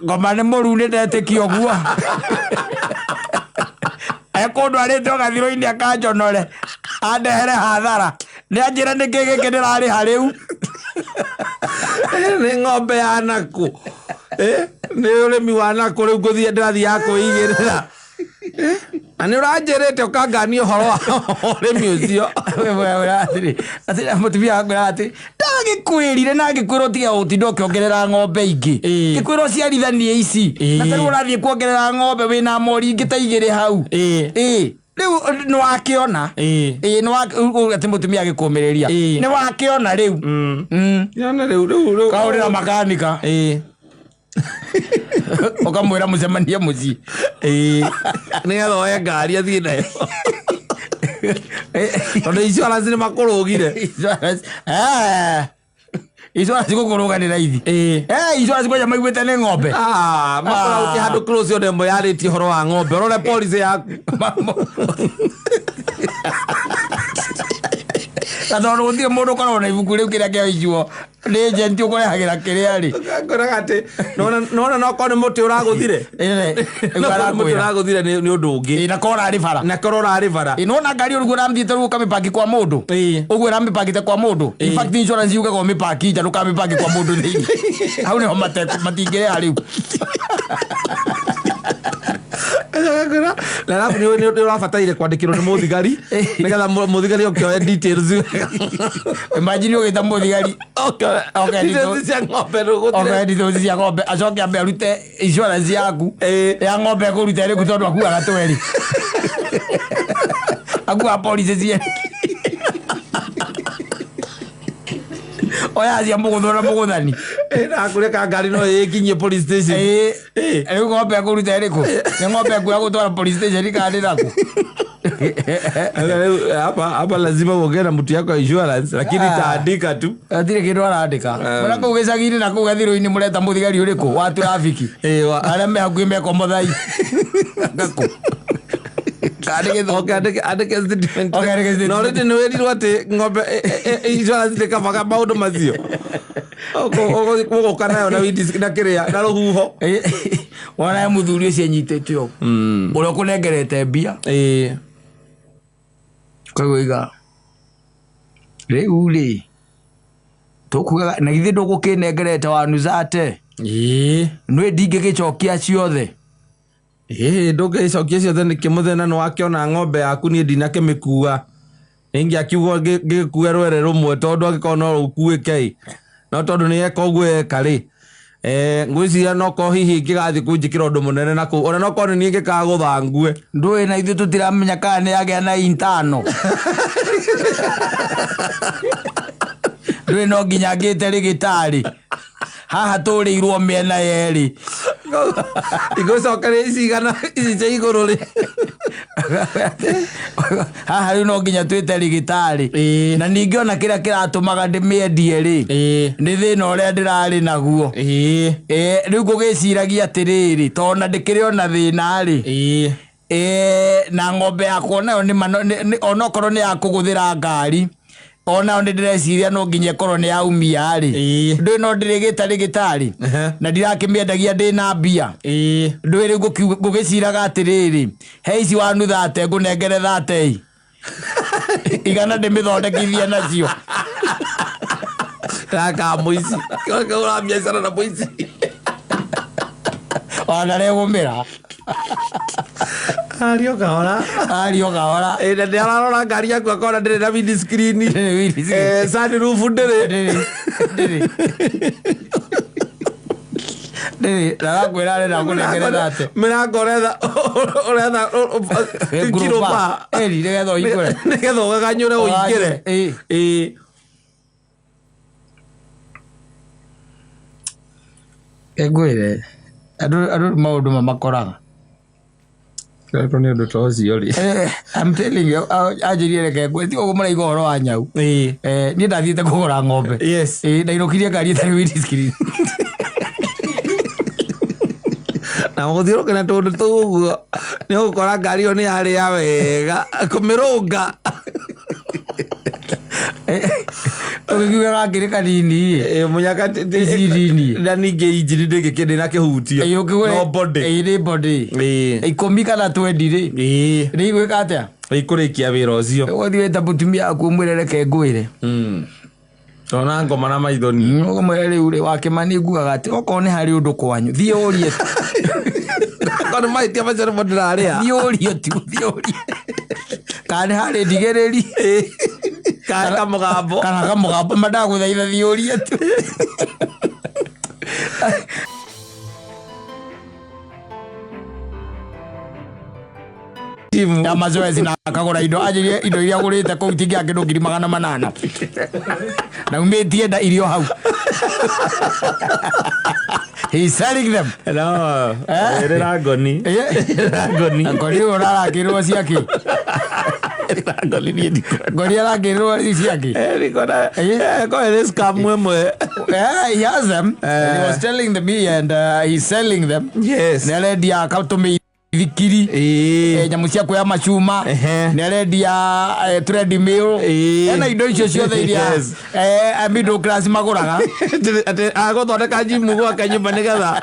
Ngoma nĩ mũru nĩ ndetĩkia ũguo. Ekũndwarĩte ũgathirũ-inĩ akanjonore andehere hathara nĩ anjĩre nĩkĩ gĩkĩ ndĩrarĩha rĩu. Nĩ ng'ombe ya nakũ. Nĩ ũrĩmi wa nakũ rĩu ngũthiĩ ndĩrathiĩ ya kwĩigĩrĩra. Na nĩ ũranjĩrĩte ũkangania ũhoro wa ũrĩmi ũcio. Atĩrĩ mũtumia wakwĩra atĩ ndagĩkwĩrire na ngĩkwĩra ũtige gũtinda ũkĩongerera ng'ombe ingĩ. Ĩĩ. Ngĩkwĩra ũciarithanie ici. Ĩĩ. Na tarĩu ũrathiĩ kuongerera ng'ombe wĩna mori ingĩ ta 2 hau. Ĩĩ. Ĩĩ. Rĩu nĩ wakĩona. Ĩĩ. Ĩĩ, atĩ mũtumia agĩkũmĩrĩria. Ĩĩ. Nĩ wakĩona rĩu. Yona rĩu rĩu rĩu. Kaũrĩra makanika. Ĩĩ. Ũkamwĩra mũcemanie mũciĩ. Ĩĩ. Nĩgetha oe ngari athiĩ nayo. Tondũ insurance nĩ makũrũgire. Insurance. Insurance gũkũrũga nĩ raithi. Ĩĩ. Insurance kwanja maiguĩte nĩ ng'ombe. Makũrũgĩte handũ close yothe ĩmwe yarĩtie ũhoro wa ng'ombe. Ũrore policy yaku. Na tondũ gũtirĩ mũndũ ũkoragwo na ibuku rĩu kĩrĩa kĩa icuo nĩ agent ũkũrehagĩra kĩrĩa rĩ. Ngwĩraga atĩ nona no korwo nĩ mũtĩ ũragũthire. Ĩĩ, No korwo nĩ mũtĩ ũragũthire nĩ ũndũ ũngĩ. Ĩĩ, na korwo ũrarĩ bara. Na korwo ũrarĩ bara. Ĩĩ, nĩwona ngari ũguo ũramĩthiĩte rĩu ũkamĩpaki kwa mũndũ. Ĩĩ. Ũguo ĩramĩpakĩte kwa mũndũ. In Ĩĩ. fact insurance yugaga ũmĩpaki nja ndũkamĩpaki kwa mũndũ thĩinĩ. Hau nĩho matingĩrĩha rĩu. Na alafu nĩ ũrabataire kwandĩkĩrwo nĩ mũthigari nĩgetha mũthigari ũkĩoe details. Imagine ũgĩta mũthigari. Ũkĩoe Okay, details cia ng'ombe rĩu Oke details cia ng'ombe acoke ambe arute insurance yaku Ĩĩ. ya ng'ombe ekũruta ĩrĩkũ tondũ akuaga twerĩ. Akuaga policy cierĩ. Oya cia mũgũthwo na mũgũthani. Nakũreka ngari no ĩkinyie police station. Ĩĩ. Ĩĩ. Rĩu ng'ombe ekũruta ĩrĩkũ? Nĩ ng'ombe ekuoya gũtwara police station kana nĩ nakũ? Rĩu, hapa lazima uongee na mtu yako ya insurance lakini itaandika tu. Hatirĩ kĩndũ arandĩka. Mũra kũu gĩcagi-inĩ na kũu gathirũ-inĩ mũreta mũthigari ũrĩkũ wa trafiki? Ĩĩ, Arĩa me hakuhĩ meko Mũthai. Ngakũ. Kana nĩ Gĩthũngũ. Okay, andĩke statement. Okay, andĩke statement. Na already nĩ wĩrirwo atĩ ng'ombe insurance ndĩkavaga maũndũ macio. Ũgũka nayo na windscreen na kĩrĩa na rũhuho. Wona mũthuri ũcio anyitĩte ũũ. Ũrĩa ũkũnengerete mbia. Ĩĩ. Koguo iga rĩu rĩ tũkugaga na githĩ ndũgũkĩnengerete wanuzate Ĩĩ. nĩ ndingĩgĩcokia ciothe. Ĩĩ, ndũngĩgĩcokia ciothe nĩkĩ mũthenya nĩ wakĩona ng'ombe yaku niĩ ndinakĩmĩkua. Nĩingĩakiuga ngĩgĩkue rwere rũmwe tondũ angĩkorwo no rũkuĩke ĩ. No tondũ nĩ eka ũguo eka rĩ. Ngwĩciria no korwo hihi ingĩgathiĩ kũnjĩkĩra ũndũ mũnene na kũu. Ona no korwo nĩ niĩ ingĩkagũtha ngue. Ndũĩ na ithuĩ tũtiramenya kana nĩ yagĩa na intano. Ndũĩ no nginya ngĩte rĩgĩtarĩ. Haha tũrĩirwo mĩena yerĩ. Ingũcokeria ici igana ici cia igũrũ rĩ. Haha rĩu no nginya twĩte rĩgĩtarĩ. Ĩĩ. Na ningĩ ona kĩrĩa kĩratũmaga ndĩmĩendie rĩ, Ĩĩ. nĩ thĩna ũrĩa ndĩrarĩ naguo. Ĩĩ. Rĩu ngũgĩciragia atĩrĩrĩ, tondũ ona ndĩkĩrĩ ona thĩna rĩ, Ĩĩ. Na ng'ombe yakwa nayo nĩ ma onokorwo nĩ ya kũgũthĩra ngari, onayo nĩ ndĩreciria no nginya ĩkorwo nĩ yaumia rĩ, Ĩĩ. ndũĩ no ndĩrĩgĩta rĩgĩtarĩ Ehe. na ndirakĩmĩendagia ndĩna mbia. Ĩĩ. Ndũĩ rĩu ngũgĩciraga atĩrĩrĩ, he ici wanu thate ngũnengere thatei igana ndĩmĩthondekithie nacio. Gaka mũici. Gaka ũra biacara na mũici. Ona regũmĩra. Ario kahora. Ario kahora. Ĩĩ, na nĩ ararora ngari yaku akona ndĩrĩ na windscreen. Ndĩrĩ windscreen. Sunroof ndĩrĩ. Ndĩrĩ. Ndĩrĩ. Ndĩrĩ. Na arakwĩra arenda ngũnengere thate. Mĩrango ũretha ũretha kirũba. Ĩni nĩgetha ũhingũre. Nĩgetha ũgaganyũre ũingĩre. Ĩĩ. Ĩĩ. Ngwĩre andũ andũ maũndũ mamakoraga. Kĩretwo nĩ ũndũ ta ũcio rĩ. I'm telling you, anjĩrire reke ngwĩre, tiga ũguo mũraiga ũhoro wa nyau. Ĩĩ. Niĩ ndathiĩte kũgũra ng'ombe. Yes. Ĩĩ, ndainũkirie ngari ĩtarĩ windscreen. Na gũthiũrũka na tũndũ tũu ũguo nĩ ũgũkora ngari ĩyo nĩ yarĩa wega kũmĩrũnga. Ũgĩkiuga gakĩrĩ kanini. Ĩĩ, mũnyaka Ici nini. Na ningĩ injini ndĩngĩkĩndĩ na kĩhutio. Ĩĩ, ũkĩgũre. No body. Ĩĩ, nĩ body. Ĩĩ. 10 kana 20 rĩ. Ĩĩ. Nĩ igwĩka atĩa? Ikũrĩkia wĩra ũcio. Ũgũthiĩ wĩta mũtumia waku ũmwĩre reke ngwĩre. Tona ngoma na maithoni. Ũkamwĩra rĩu rĩ, wakĩmani ngugaga atĩ okorwo nĩ harĩ ũndũ kwanyu thiĩ ũrie tu. Tondũ mahĩtia macio nĩmo ndĩrarĩa. Thiĩ ũrie tu, thiĩ ũrie kana nĩ harĩ ndigĩrĩri. Kana kamũgambo. Kana kamũgambo, mandagũthaitha thiĩ ũrie tu. Ya mazoezi na akagũra indo, anjĩrie indo iria agũrĩte kũu itingĩaga kĩndũ 800,000 na umĩtie nda irio hau. He's selling them. No, ĩrĩra ngoni. Ĩrĩra ngoni. Ngoni ũyũ ũrarakĩrwo ciake. Ĩrĩra ngoni niĩ ndikwenda. Ngoni arakĩrwo ciake. Ndikona. Ko ĩrĩ scam ĩmwe. Yeah, he has them. He was telling me and he's selling them. Yes. Nĩ arendia tũmĩithikiri. Ĩĩ. Nyamũ cia kuoya macuma. Ehe. Nĩ arendia treadmill. Ĩĩ. Ena indo icio ciothe iria Yes. Middle class magũraga. Atĩ agũthondeka njimu gwake nyũmba nĩgetha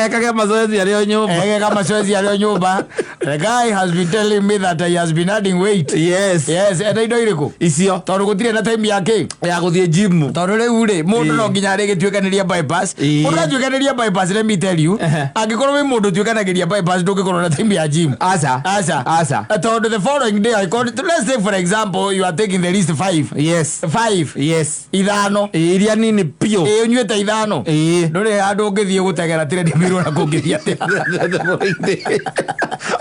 ekage mazoezi arĩ o nyũmba. Egeka mazoezi arĩ o nyũmba. The guy has been telling me that he has been adding weight. Yes. Yes, ena indo irĩkũ? Icio. Tondũ gũtirĩ na time ya kĩ? Ya gũthiĩ njimu. Tondũ rĩu rĩ, mũndũ Ĩĩ. no nginya arĩgĩtuĩkanĩria bypass. Ĩĩ. Mũndũ atuĩkanĩria bypass, let me tell you. Ehe. Angĩkorwo wĩ mũndũ ũtuĩkanagĩria bypass ndũngĩkorwo na time ya gym. Aca. Aca. Aca. Tondũ the following day, let's say for example, you are taking the list 5. Yes. 5. Yes. Ithano. Ĩĩ, iria nini biũ. Ĩĩ, ũnyuĩte ithano. Ĩĩ. Ndũrĩ handũ ũngĩthiĩ gũteng'era treadmill ona kũngĩthiĩ atĩa.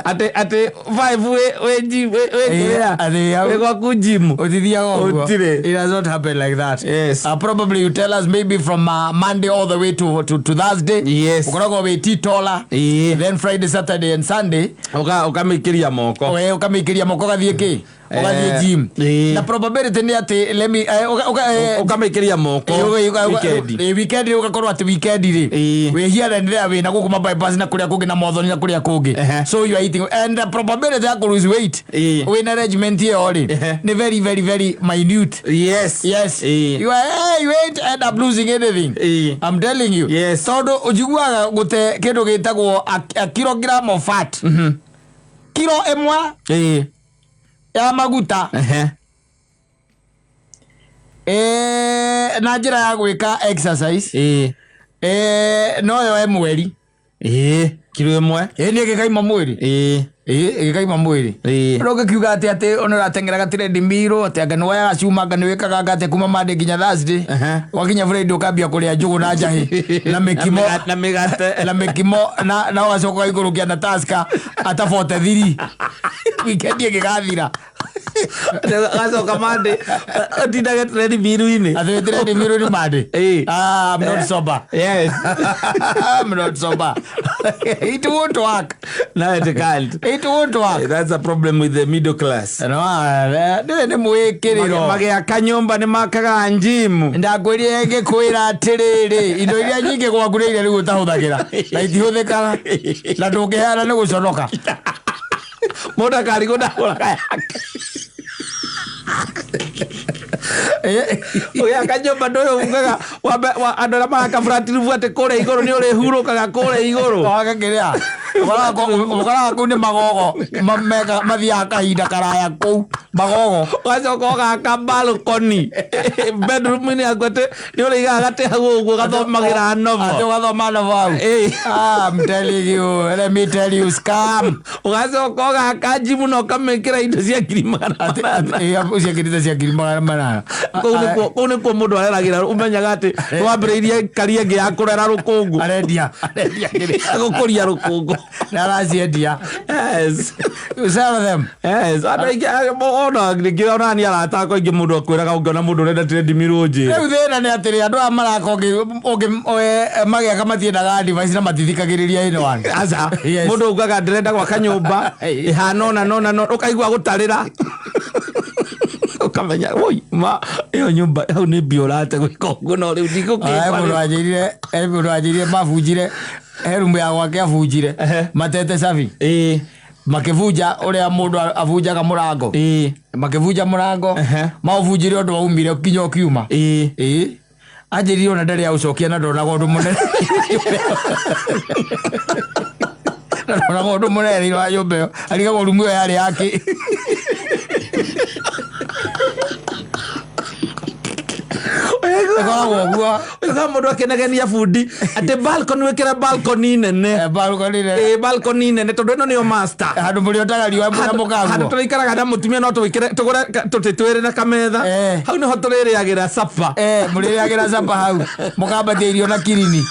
Atĩ atĩ five wĩ wĩ gym wĩ wĩ Ĩĩ, kĩrĩa atĩ hau. wĩ gwaku gym. Ũtithiaga ũguo. Gũtirĩ. It does not happen like that. Yes. Probably you tell us maybe from Monday all the way to Thursday. Yes. Ũkoragwo wĩ titola. Ĩĩ. Then Friday, Saturday and Sunday. Ũkamĩikĩria moko. We ũkamĩikĩria moko ũgathiĩ kĩ? Ũgathiĩ gym. Ĩĩ. Na probability nĩ atĩ let me Ũkamĩikĩria moko. Weekend. Weekend ũgakorwo atĩ weekend rĩ, Ĩĩ. wĩ here and there, wĩna gũkũ mabypass na kũrĩa kũngĩ na mothoni na kũrĩa kũngĩ. Ehe. So you are eating and the probability ya kũ lose weight Ĩĩ. wĩna regiment ĩyo rĩ, Ehe. nĩ very very very minute. Yes. Yes. Ĩĩ. You are, hey, you ain't end up losing anything. Ĩĩ. I'm telling you. Yes. Tondũ ũnjiguaga gũte kĩndũ gĩtagwo a kilogram of fat. Kilo ĩmwe Ĩĩ. ya maguta. Ehe. Na njĩra ya gwĩka exercise. Ĩĩ. No yoe mweri. Ĩĩ. Kiro ĩmwe. Ĩĩ, nĩ ĩgĩkaima mwĩrĩ. Ĩĩ. Ĩĩ, ĩgĩkaima mwĩrĩ. Ĩĩ. No ũngĩkiuga atĩ atĩ ona ũrateng'eraga treadmill, atĩ anga nĩ woyaga cuma, anga nĩ wĩkaga anga atĩ kuma Monday nginya Thursday. Ehe. Wakinya Friday ũkambia kũrĩa njũgũ na njahĩ na mĩkimo Na mĩgate. Na mĩkimo na ũgacoka ũgaikũrũkia na Tusker ata 43 weekend ĩgĩgathira. Gacoka Monday ũtindage treadmill-inĩ. Atĩ wĩ treadmill nĩ Monday. Ĩĩ. Ah, I'm not sober. Yes. I'm not sober. It won't work. No, it can't. It won't work. That's a problem with the middle class. No, ndĩrĩ nĩ mwĩkĩrĩro. Magĩaka nyũmba nĩ makaga njimu. Ndakwĩrire ngĩkwĩra atĩrĩrĩ, indo iria nyingĩ gwaku nĩ iria rĩu ũtahũthagĩra na itihũthĩkaga na ndũngĩheana nĩ gũconoka. Mũndũ akarigwo ndagũraga yake. Ũgĩaka nyũmba ndũyũ ugaga wambe andũ arĩa maraka flat roof atĩ kũrĩa igũrũ nĩ ũrĩhurũkaga kũrĩa igũrũ. Wage kĩrĩa ũkoraga kũu nĩ magogo mathiaga kahinda karaya kũu magogo. Ũgacoka ũgaka balcony bedroom-inĩ yaku atĩ nĩ ũrĩigaga gatĩ hau ũguo ũgathomagĩra Atĩ novel. ũgathoma novel hau. I'm telling you, let me tell you, scam. Ũgacoka ũgaka njimu na ũkamĩkĩra indo cia 800,000. Ũciakĩrĩte cia 800,000. Kũu nĩkuo mũndũ areragĩra ũmenyaga atĩ nĩwambĩrĩirie karia ĩngĩ ya kũrera rũkũngũ. Arendia kĩrĩa. Gũkũria rũkũngũ. Na araciendia. Yes. You sell them. Yes, andũ aingĩ ona ningĩ ona niĩ arata akwa aingĩ mũndũ akwĩraga ũngĩona mũndũ ũrenda treadmill ũnjĩre. Rĩu thĩna nĩ atĩrĩ, andũ aya maraka magĩaka matiendaga advice na matithikagĩrĩria anyone. Aca. Yes. Mũndũ augaga ndĩrenda gwaka nyũmba ĩhana ũna na ũna na ũna, ũkaigua gũtarĩra. Ũkamenya woi ma ĩyo nyũmba hau nĩ mbia ũrate gwĩka ũguo no rĩu He mũndũ ndigũkĩpa. anjĩrire, he mũndũ anjĩrire mabunjire, he rumu ya gwake abunjire, matete cabi. Makĩbunja ũrĩa mũndũ abunjaga mũrango. Makĩbunja mũrango, maũbunjire ũndũ waumire kinya ũkiuma. Anjĩrire ona ndarĩ aũcokia na ndonaga ũndũ mũnene. Na ndonaga ũndũ mũnene thĩinĩ wa nyũmba ĩyo. Arigagwo rumu ĩyo yarĩ yake. Ĩkoragwo ũguo. Ũiguaga mũndũ akĩnegenia bundi atĩ balcony wĩkĩre balcony nene. Balcony nene. Balcony nene tondũ ĩno nĩyo master. Handũ mũrĩotaga riũa na Handũ mũkaguo. tũrĩikaraga na mũtumia no tũwĩkĩre tũgũre tũtĩ twĩrĩ na kametha. Hau nĩho tũrĩrĩagĩra supper. Mũrĩrĩagĩra supper hau. Mũkambatia irio na kirini.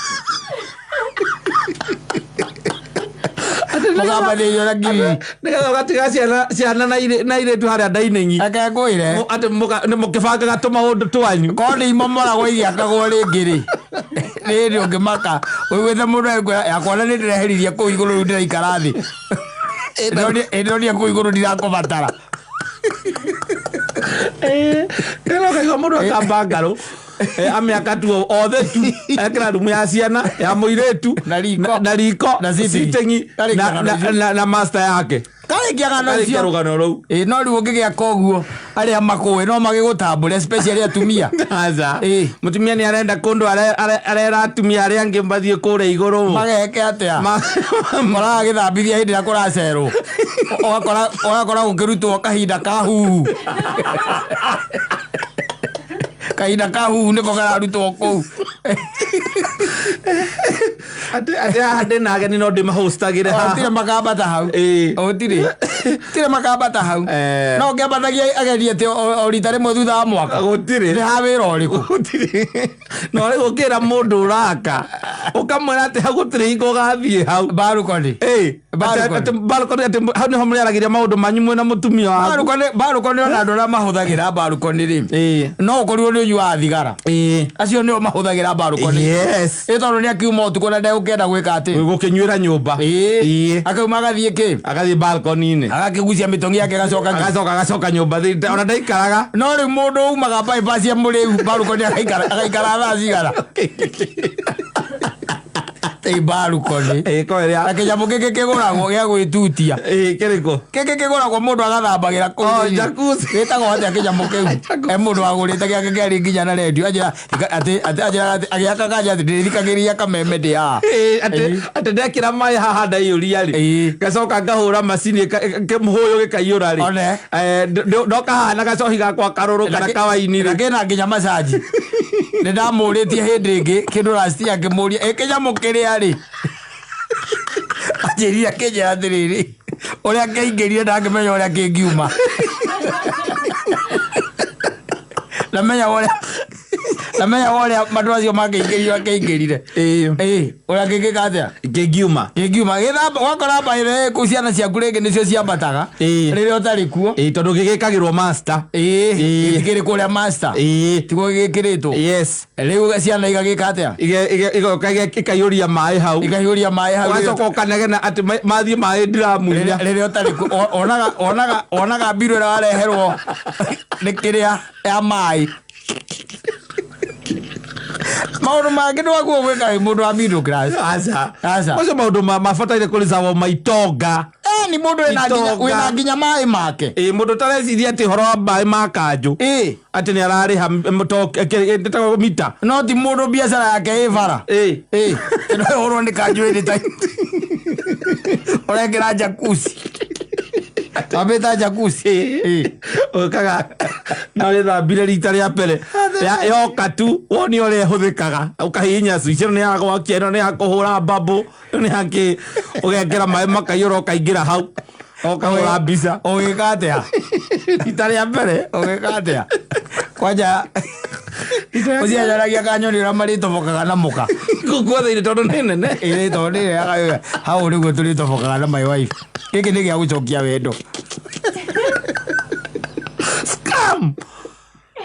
Mũkambatia irio na kirini. Nĩgetha ũgatiga ciana na airĩtu harĩa dining. Reke ngwĩre. Atĩ nĩ mũkĩbangaga tũmaũndũ twanyu. Korwo nĩ imomoragwo igĩakagwo rĩngĩ rĩ. Rĩrĩ ũngĩmaka. Ũiguĩte mũndũ agĩkwĩra, yakwa na nĩ ndĩreheririe kũu igũrũ rĩu ndĩraikara thĩ. Ĩndĩronia kũu igũrũ ndirakũbatara. Rĩrĩa ũkaigua mũndũ akamba ngarũ, amĩaka tu othe tu, ekĩra rumu ya ciana, ya mũirĩtu, Na riko. na riko, Na sitting. sitting, Karĩkia ng'ano icio. na master yake. Karĩkia ng'ano Karĩkia icio. rũgano rũu. No rĩu ũngĩgĩaka ũguo, arĩa makũĩ no magĩgũtambũre, especially atumia. Aca. Mũtumia nĩ arenda kũndũ arera atumia arĩa angĩ mathiĩ kũrĩa igũrũ. Mageke atĩa? Koraga gĩthambithia hĩndĩ ĩrĩa kũracerwo. Ũgakora gũkĩrutwo kahinda ka huhu. Kahinda ka huhu nĩko kararutwo kũu. Atĩ haha ndĩna ageni no ndĩmahostagĩre haha. Gũtirĩ makambata hau. Gũtirĩ. Gũtirĩ makambata hau. No ũngĩambatagia ageni atĩ o rita rĩmwe thutha wa mwaka. Gũtirĩ. Nĩ ha wĩra ũrĩkũ? Gũtirĩ. No rĩu ũngĩra mũndũ ũraka, ũkamwĩra atĩ hau gũtirĩ hingo ũgathiĩ hau. Balcony. Balcony. Atĩ balcony, atĩ hau nĩho mũrĩaragĩria maũndũ manyu mwĩna mũtumia waku. Balcony, balcony ona andũ arĩa mahũthagĩra balcony rĩ. No ũkorirwo nĩ ũnyuaga thigara. Acio nĩo mahũthagĩra balcony. Yes. Ĩ tondũ nĩ akiuma ũtukũ na ndegũkĩenda gwĩka atĩ. Gũkĩnyuĩra nyũmba. Akauma agathiĩ kĩ? Agathiĩ balcony-inĩ. Agakĩgucia mĩtũngi yake agacoka kĩ? Agacoka nyũmba thĩinĩ, ona ndaikaraga. No rĩu mũndũ umaga bypass ya mũrĩu balcony agaikara thaa cigana? Ĩ balcony. Ko ĩrĩa- Na kĩnyamũ gĩkĩ kĩgũragwo gĩa gwĩtutia. Kĩrĩkũ? Gĩkĩ kĩgũragwo mũndũ agathambagĩra kũu Oh, thĩinĩ. jacuzzi. Gĩtagwo atĩa kĩnyamũ kĩu? He mũndũ wagũrĩte gĩake kĩarĩ nginya na redio. Anjĩra, atĩ, atĩ, anjĩra atĩ, agĩaka kanja atĩ ndĩrĩthikagĩrĩria kameme ndĩ haha. Atĩ ndekĩra maĩ haha ndaiyũria rĩ. Ngacoka ngahũra macini kĩmũhũyũ gĩkaiyũra rĩ. One. Ndoka haha na gacohi gakwa karũrũ kana kawaini rĩ. Na kĩna nginya macaji. Nĩ ndamũrĩtie hĩndĩ ĩngĩ, kĩndũ last year ngĩmũria, ĩ kĩnyamũ kĩrĩa rĩ? Anjĩrire akĩnjĩra atĩrĩrĩ, ũrĩa kĩaingĩrire ndangĩmenya ũrĩa kĩngiuma. Ndamenya ũrĩa Na menya ũrĩa andũ acio mangĩingĩrire akĩingĩrire. Ĩĩ. Ĩĩ, ũrĩa kĩngĩka atĩa? Kĩngiuma. Kĩngiuma gĩthamba wakora mbaĩre kũu ciana ciaku rĩngĩ nĩcio ciambataga Ĩĩ. rĩrĩa ũtarĩ kuo. Ĩĩ, tondũ gĩgĩkagĩrwo master. Ĩĩ, Ĩĩ. gĩtikĩrĩ kũrĩa master. Ĩĩ. Tiguo gĩgĩkĩrĩtwo. Yes. Rĩu ciana igagĩka atĩa? Igoka ikaiyũria maĩ hau. Ikaihũria maĩ hau. Ũgacoka ũkanegena atĩ mathiĩ maĩ ndiramu-inya. Rĩrĩa rĩrĩa ũtarĩ kuo onaga onaga onaga mbirũ ĩrĩa wareherwo nĩ kĩrĩa ya maĩ. Maũndũ mangĩ ndwaguo gwĩka wĩ mũndũ wa middle class. Aca. Aca. Macio maũndũ mabataire kũrĩcagwo maitonga. Eh, ni mũndũ wĩna nginya Itonga. wĩna nginya maĩ make. Ĩĩ, mũndũ ũtareciria atĩ ũhoro wa maĩ ma kanjũ. Ĩĩ. Atĩ nĩ ararĩha ndĩtagwo mita. No ti mũndũ biacara yake ĩ bara. Ĩĩ. Ĩĩ. Ĩno ĩhũrwo nĩ kanjũ ĩrĩ ta ũrekĩra jacuzzi. Wambĩta jacuzzi. Ĩĩ. Ũkaga na ũrĩthambire rita rĩa mbere yoka tu wone ũrĩa ĩhũthĩkaga ũkahihinya switch ĩno nĩ ya gwakia ĩno nĩ ya kũhũra mbambũ ĩno nĩ ya kĩ ũgekĩra maĩ makaiyũra ũkaingĩra hau ũkahũra mbica. Ũgĩka atĩa? Rita rĩa mbere. Ũgĩka atĩa? Kwanja ũcianjaragia kanyoni ũrĩa marĩtobokaga na mũka. Gũkũ thĩinĩ tondũ nĩ nene. Ĩĩ tondũ nĩ hau nĩguo tũrĩtobokaga na my wife. Gĩkĩ nĩ gĩa gũcokia wendo. Scam.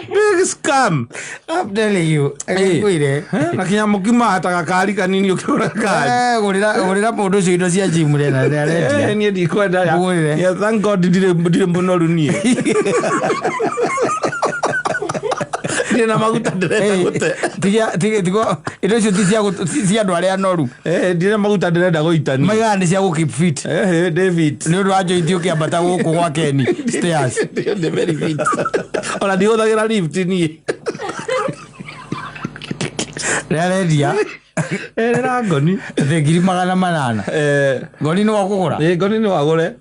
Big scam. I'm telling you. Ĩĩ. Ngwĩre. Na kinya mũkima hataga kari kanini ũkĩgũra kari. Eh, gũrĩra gũrĩra mũndũ ũcio indo cia gym rĩ na nĩ arendia. Eh, niĩ ndikwenda ya. Mũgũrĩre. Yeah, thank God ndirĩ mũnoru niĩ. Ndirĩ na maguta ndĩrenda gũte. Tiga tiga tiga indo icio ti cia ti cia andũ arĩa noru. Eh, ndirĩ na maguta ndĩrenda gũita niĩ. Maigaga nĩ cia gũ keep fit. Eh, eh, David. Nĩ ũndũ wa joint ũkĩambata gũkũ gwa Keni stairs. Ndĩ very fit. Ona ndihũthagĩra lift niĩ. Rĩa arendia Erera ngoni. thĩ 800,000. Eh, Ngoni nĩ wakũgũra. ĩ ngoni nĩ wagũre.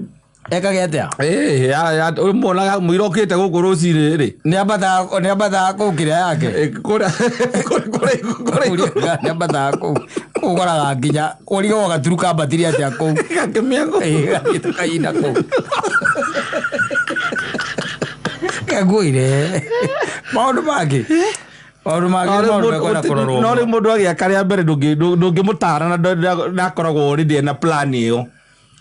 Ekage atĩa? Eh, ya muonaga mũira ũkĩte gũkũ rũcinĩ rĩ. Nĩ ambataga nĩ ambataga kũu kĩrĩa yake. Eh, kũrĩa kũrĩa kũrĩa Nĩ ambataga kũu. Kũu ũkoraga nginya ũrigagwo gaturu kambatire atĩa kũu. gakĩmĩango. Ĩĩ, gathiĩte kahinda kũu. Kenguire. Maũndũ mangĩ. Maũndũ mangĩ nĩ maũndũ mekwenda kũrorwo. No rĩu mũndũ agĩaka rĩa mbere ndũngĩmũtara na ndakoragwo already ena plan ĩyo.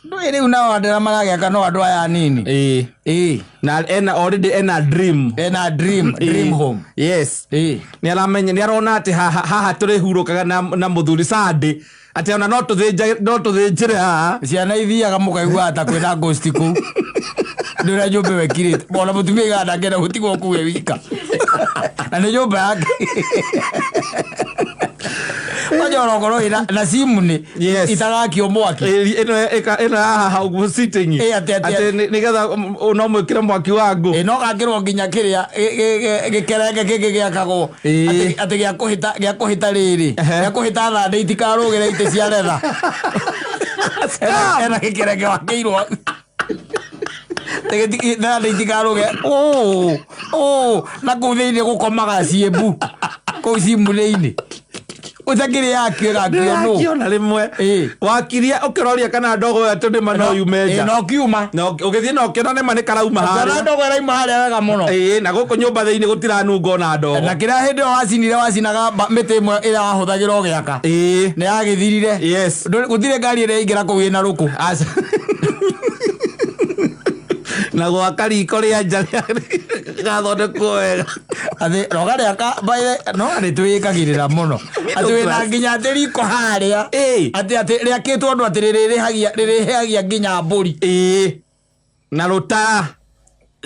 Ndũĩ rĩu nao andũ arĩa maragĩaka no andũ aya anini. Ĩĩ. Ĩĩ. Na ena already ena dream. Ena dream, dream home. Yes. Ĩĩ. Nĩ aramenya nĩ arona atĩ haha haha tũrĩhurũkaga na mũthuri Sunday atĩ ona no tũthĩnja no tũthĩnjĩre haha. Ciana ithiaga mũkaigua ta kwĩna ghost kũu. Nĩ ũrĩa nyũmba ĩyo ĩkirĩte. Ona mũtumia aigaga ndangĩenda gũtigwo kũu e wika. Na nĩ nyũmba yake. Kwanja ona ũkorwo wĩna na chimney Yes. itagakio mwaki. Ĩĩ, ĩno ĩka- ĩno ya haha ũguo sitting. Ĩĩ, atĩ- Atĩ nĩgetha no mwĩkĩre mwaki wa ngũ. Ĩ no gakĩrwo nginya kĩrĩa gĩkerenge kĩngĩ gĩakagwo Ĩĩ. atĩ gĩa kũhĩta gĩa kũhĩta rĩrĩ Ehe. gĩa kũhĩta thandĩ itikarũgĩre itĩ cia retha. Ena gĩkerenge wakĩirwo thandĩ itikarũge ũũ ũũ na kũu thĩinĩ gũkomaga ciĩmbu kũu cimbunĩ-inĩ ũtakĩrĩ yakio ĩgakio nũ. Ndĩrakiona rĩmwe. Ĩĩ. Wakiria ũkĩroria kana ndogo ĩyo atĩ nĩma no yume Ĩĩ, nja. no kiuma. Na ũgĩthiĩ na ũkĩona nĩma nĩ karauma Kana harĩa. ndogo ĩrauma harĩa wega mũno. Ĩĩ, na gũkũ nyũmba thĩinĩ gũtiranunga ona ndogo. Na kĩrĩa hĩndĩ ĩyo wacinire wacinaga mĩtĩ ĩmwe ĩrĩa wahũthagĩra ũgĩaka. Ĩĩ. Nĩ yagĩthirire. Yes. Gũtirĩ ngari ĩrĩa ĩingĩra kũu ĩna rũkũ. Aca. Na gwaka riko rĩa nja gathondekwo wega. Atĩ roga rĩaka by the no nĩ twĩkagĩrĩra mũno. Atĩ wĩna nginya atĩ riko harĩa. Ĩĩ. Atĩ atĩ rĩakĩtwo ũndũ atĩ rĩrĩhagia rĩrĩhĩagia nginya mbũri. Ĩĩ. Na rũtara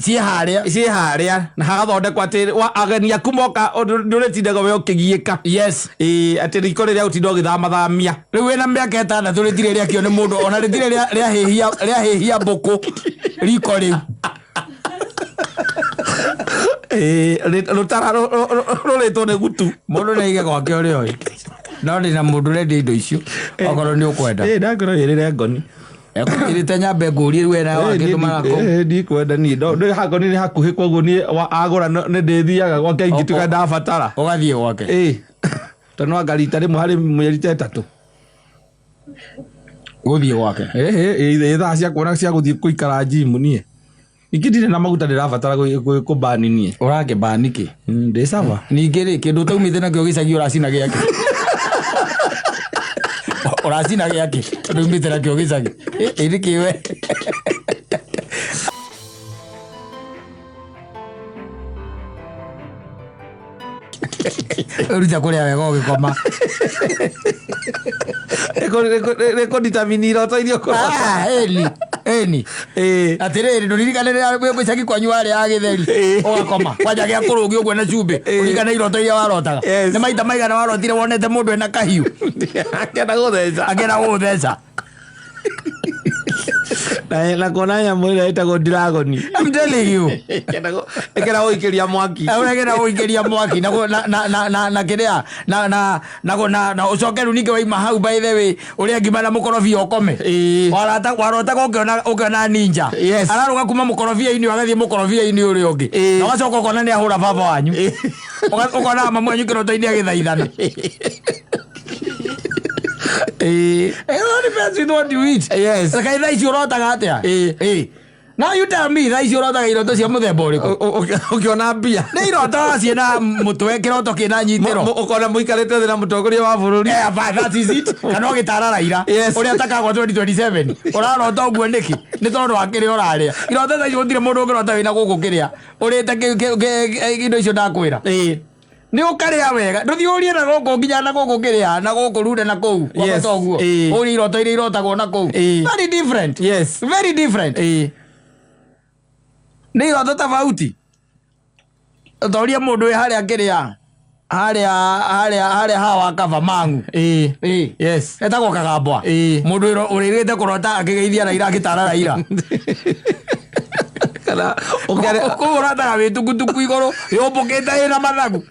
Ciĩ harĩa. ciĩ harĩa na hagathondekwo atĩ ageni aku moka ndũrĩtindaga we ũkĩgiĩka. Yes. Ĩĩ, atĩ riko rĩrĩa ũtinda ũgĩthamathamia. Rĩu wĩna mĩaka 6 rĩtirĩ rĩakio nĩ mũndũ ona rĩtirĩ rĩahĩhia rĩahĩhia mbũkũ riko rĩu. Ĩĩ, rũtara rũrĩtwo nĩ gutu. Mũndũ nĩ aige gwake ũrĩa oĩ. No ndĩna mũndũ ũrendia indo icio okorwo nĩ ũkwenda. Ĩĩ, ndakorwo wĩrĩre ngoni. Ekũigĩrĩte nyambe ngũrie rĩu ena wakĩtũmaga kũu. Ĩĩ, ndikwenda niĩ. Ndĩ ngoni nĩ hakuhĩ koguo niĩ agũra nĩ ndĩthiaga gwake ingĩtuĩka ndabatara. Ũgathiĩ gwake. Ĩĩ. Tondũ no anga rita rĩmwe harĩ mĩeri ta 3. Gũthiĩ gwake. Ĩĩ, ĩĩ, thaa cia kuona cia gũthiĩ gũikara gym niĩ. Ningĩ ndirĩ na maguta ndĩrabatara kũbani niĩ. Ũrakĩbani kĩ? Ndĩ sawa. Ningĩ rĩ, kĩndũ ũtaumĩte nakĩo gĩcagi ũracina gĩakĩ? Ũracina gĩakĩ tondũ umĩte nakĩo gĩcagi? Ĩ nĩkĩ we? Ũruta kũrĩa wega ũgĩkoma. Nĩkũditamini iroto iria ũkũrota. Ah, ĩni ĩni. Ĩĩ. Atĩrĩrĩ, ndũririkane rĩrĩa wĩ gĩcagi kwanyu warĩaga gĩtheri? Ĩĩ. Ũgakoma kwanja gĩa kũrũgio ũguo na cumbĩ? Ĩĩ. Ũririkane iroto iria warotaga? Yes. Nĩ maita maigana warotire wonete mũndũ ena kahiũ? Akĩenda gũtheca. Akĩenda gũgũtheca. Na kuona nyamũ ĩrĩa ĩtagwo ndiragoni. I'm telling you. Ĩkĩenda gũikĩria mwaki. Ũrĩa gũikĩria mwaki na na na na na na kĩrĩa na na na na na ũcoke rĩu ningĩ waima hau, by the way, ũrĩa ngima na mũkorobia ũkome. Ĩĩ. Warata warotaga ũkĩona ninja. Yes. Ararũga kuma mũkorobia-inĩ ũyũ agathiĩ mũkorobia-inĩ ũrĩa ũngĩ. Ĩĩ. Na ũgacoka ũkona nĩ ahũra baba wanyu. Ũkona mamu wanyu kĩroto-inĩ agĩthaithana. Ĩĩ. It all depends with what you eat. Yes. Kaĩ thaa ici ũrotaga atĩa? Ĩĩ. Ĩĩ. Now you tell me, thaa ici ũrotaga iroto cia mũthemba ũrĩkũ? Ũkĩona mbia. Nĩ iroto ciĩna mũtwe, kĩroto kĩna nyitĩro. Ũkona mũikarĩte thĩ na mũtongoria wa bũrũri. Eh, but that is it. Kana ũgĩtara Raila. Yes. Ũrĩa atakagwo 2027. Ũrarota ũguo nĩkĩ? Nĩ tondũ wa kĩrĩa ũrarĩa. Iroto thaa ici gũtirĩ mũndũ ũngĩrota wĩna gũkũ kĩrĩa. Ũrĩte indo icio ndakwĩra. Ĩĩ. Nĩ ũkarĩa wega. Ndũthiĩ ũrie na gũkũ nginya na gũkũ kĩrĩa na gũkũ runda na kũu. Yes. Kwambata ũguo. Ĩĩ. Ũrie iroto iria irotagwo na kũu. Ĩĩ. Very different. Yes. Very different. Ĩĩ. Nĩ iroto tofauti. Toria mũndũ wĩ harĩa kĩrĩa harĩa hawa kaba mangu. Ĩĩ. Ĩĩ. Yes. Etagwo Kagambwa. Ĩĩ. Mũndũ ũrĩrĩte kũrota akĩgeithia Raila akĩtara Raila. Kana ũkĩarĩa Kũu ũrotaga wĩ tukutuku igũrũ yũmbũkĩte ĩna mathagu.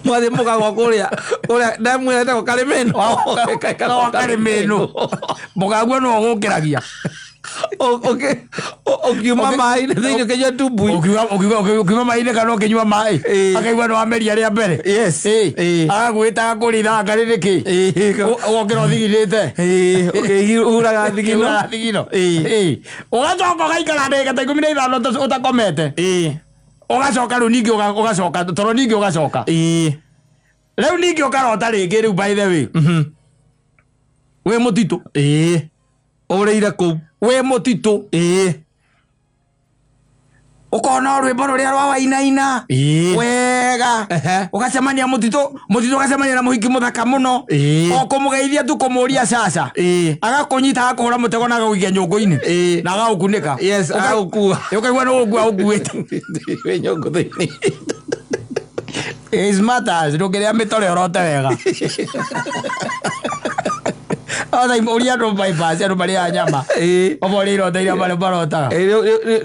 Mwathiĩ mũkagwa kũrĩa ndemu ĩrĩa ĩtagwo Karĩmĩnũ. Karĩmĩnũ. Mũkaguo no ũgũkĩragia. Ũkiuma maĩ-inĩ thĩinĩ ũkĩnyua tubui. Ũkiuma maĩ-inĩ kana ũkĩnyua maĩ. Ĩĩ. Akaigua nĩ wameria rĩa mbere. Yes. Ĩĩ. Ĩĩ. Agagwĩta agakũrĩra ngarĩ nĩkĩ? Ĩĩ. Ũgokĩra ũthigithĩte. Ĩĩ, ũkĩhuraga thigino. Ũkĩhuraga thigino. Ĩĩ. Ĩĩ. Ũgacoka ũgaikara ndagĩka ta 15 ũtakomete. Ĩĩ. Ũgacoka rĩu ningĩ ũgacoka toro ningĩ ũgacoka. Ĩĩ. Rĩu ningĩ ũkarota rĩngĩ rĩu, by the way. Wĩ mũtitũ. Ĩĩ. Ũrĩire kũu. Wĩ mũtitũ. Ĩĩ. Ũkona o rwĩmbo rũrĩa rwa wainaina. Ĩĩ. Wega. Ehe. Ũgacemania mũtitũ ũgacemania na mũhiki mũthaka mũno. Ĩĩ. O kũmũgeithia tu kũmũria caca. Ĩĩ. Agakũnyita agakũhũra mũtego na agagũikia nyũngũ-inĩ. Ĩĩ. Na agagũkunĩka. Yes, agagũkua. Ũkaigua nĩ gũkua ũkuĩte. Wĩ nyũngũ thĩinĩ. It matters. Ndũngĩrĩa mĩtore ũrote wega. Othe ũria andũ bypass andũ marĩaga nyama. Ĩĩ. Ũmorie iroto iria marĩ marotaga. Ĩĩ,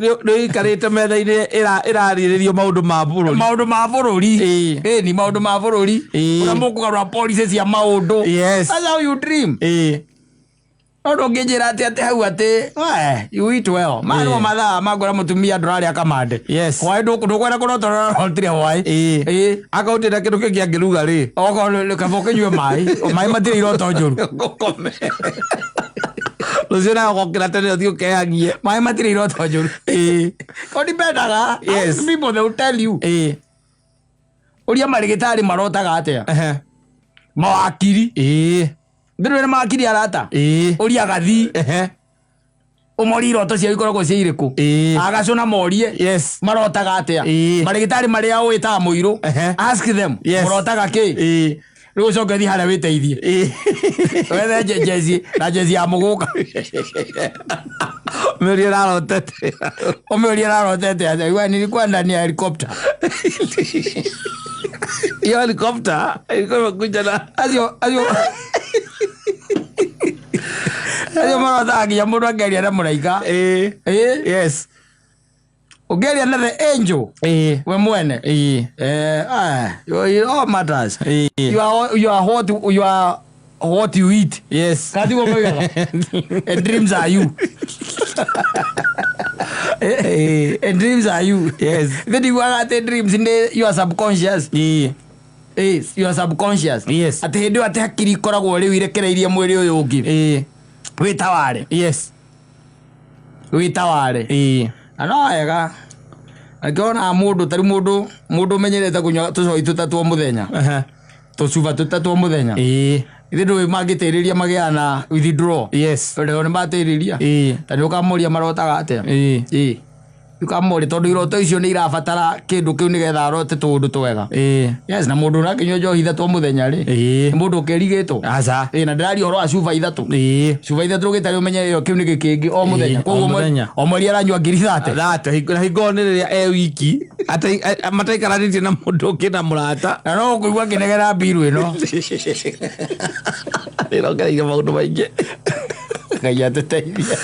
rĩu ũikarĩte metha-inĩ ĩrarĩrĩrio maũndũ ma bũrũri. Maũndũ ma bũrũri. Ĩĩ. Ĩni maũndũ ma bũrũri. Ĩĩ. Ũrĩa mũkũgarũra policy cia maũndũ. Yes. That's how you dream. Ĩĩ. No ndũngĩnjĩra atĩ hau atĩ we, you eat well. Maya nĩmo mathaa ma kwĩra mũtumia ndũrarĩa kamande. Yes. Hwaĩ ndũkwenda kũrota ũrarotire hwaĩ. Ĩĩ. Ĩĩ. Akorwo ũtirĩ na kĩndũ kĩngĩ angĩruga rĩ. Okorwo kaba ũkĩnyue maĩ. Maĩ matirĩ iroto njũru. Ũkome. Rũciũ nawe ũgokĩra tene ũthiĩ ũkehagie. Maĩ matirĩ iroto njũru. Ĩĩ. Ko ndipendaga. Yes. Ask people, they will tell you. Ĩĩ. Ũria marĩgĩtarĩ marotaga atĩa. Ehe. Mawakiri. Ĩĩ. Ndĩrĩ na mawakiri arata. Ĩĩ. Ũria gathi. Ehe. Ũmorie iroto ciao ikoragwo ciĩ irĩkũ. Ĩĩ. Agacũna morie. Yes. Marotaga atĩa. Ĩĩ. Marĩgĩtarĩ marĩa ũĩtaga mũirũ. Ehe. Ask them. Yes. Mũrotaga kĩ? Ĩĩ. Rĩu ũcoke ũthiĩ harĩa wĩteithie. Ĩĩ. Wethe jezi na jezi ya mũgũka. Mĩũria ĩrarotete. Ũmĩũrie ararotete atĩa. We, nilikuwa ndani ya helicopter. Hiyo helicopter ilikuwa imekuja na Acio marotaga nginya mũndũ akĩaria na mũraika. Ĩĩ. Ĩĩ. Yes. Ũngĩaria na the angel Ĩĩ. we mwene. Ĩĩ. Eh, it all matters. Ĩĩ. You are what you eat. Yes. Katiguo moigaga. And dreams are you. Ĩĩ. And dreams are you. Yes. Then ndiguaga atĩ dreams nĩ your subconscious. Ĩĩ. Yes, your subconscious. Yes. Atĩ hĩndĩ ĩyo atĩ hakiri ikoragwo rĩu irekereirie mwĩrĩ ũyũ ũngĩ. Ĩĩ. Wĩtaware. Yes. Wĩtaware. Ĩĩ. Na no wega angĩona mũndũ tarĩ mũndũ mũndũ ũmenyerete kũnyua tũcoi tũtatũ o mũthenya, tũcuba tũtatũ o mũthenya, ithe ndũĩ mangĩtĩrĩria magĩaga na withdraw. Tondũ nĩ matĩrĩria, ta nĩ ũkamũria marotaga atĩa. Ĩĩ, ũkamũria tondũ iroto icio nĩ irabatara kĩndũ kĩu nĩgetha arote tũũndũ twega. Yes, na mũndũ ũrakĩnyua njohi ithatũ o mũthenya rĩ, nĩ mũndũ ũkĩrigĩtwo? Aca. Ĩĩ, na ndĩraria ũhoro wa cuba ithatũ. Cuba ithatũ ũgĩtarĩ ũmenye ĩyo kĩu nĩ gĩkĩngĩ o mũthenya. O Koguo mũthenya. o mweri aranyua 30,000. Thate na hingo nĩ rĩrĩa e wiki mataikaranĩtie na mũndũ ũngĩ na mũrata. Na no ũkũigua akĩnegera mbiru ĩno. Nĩrongereire maũndũ maingĩ. Ngai atũteithie.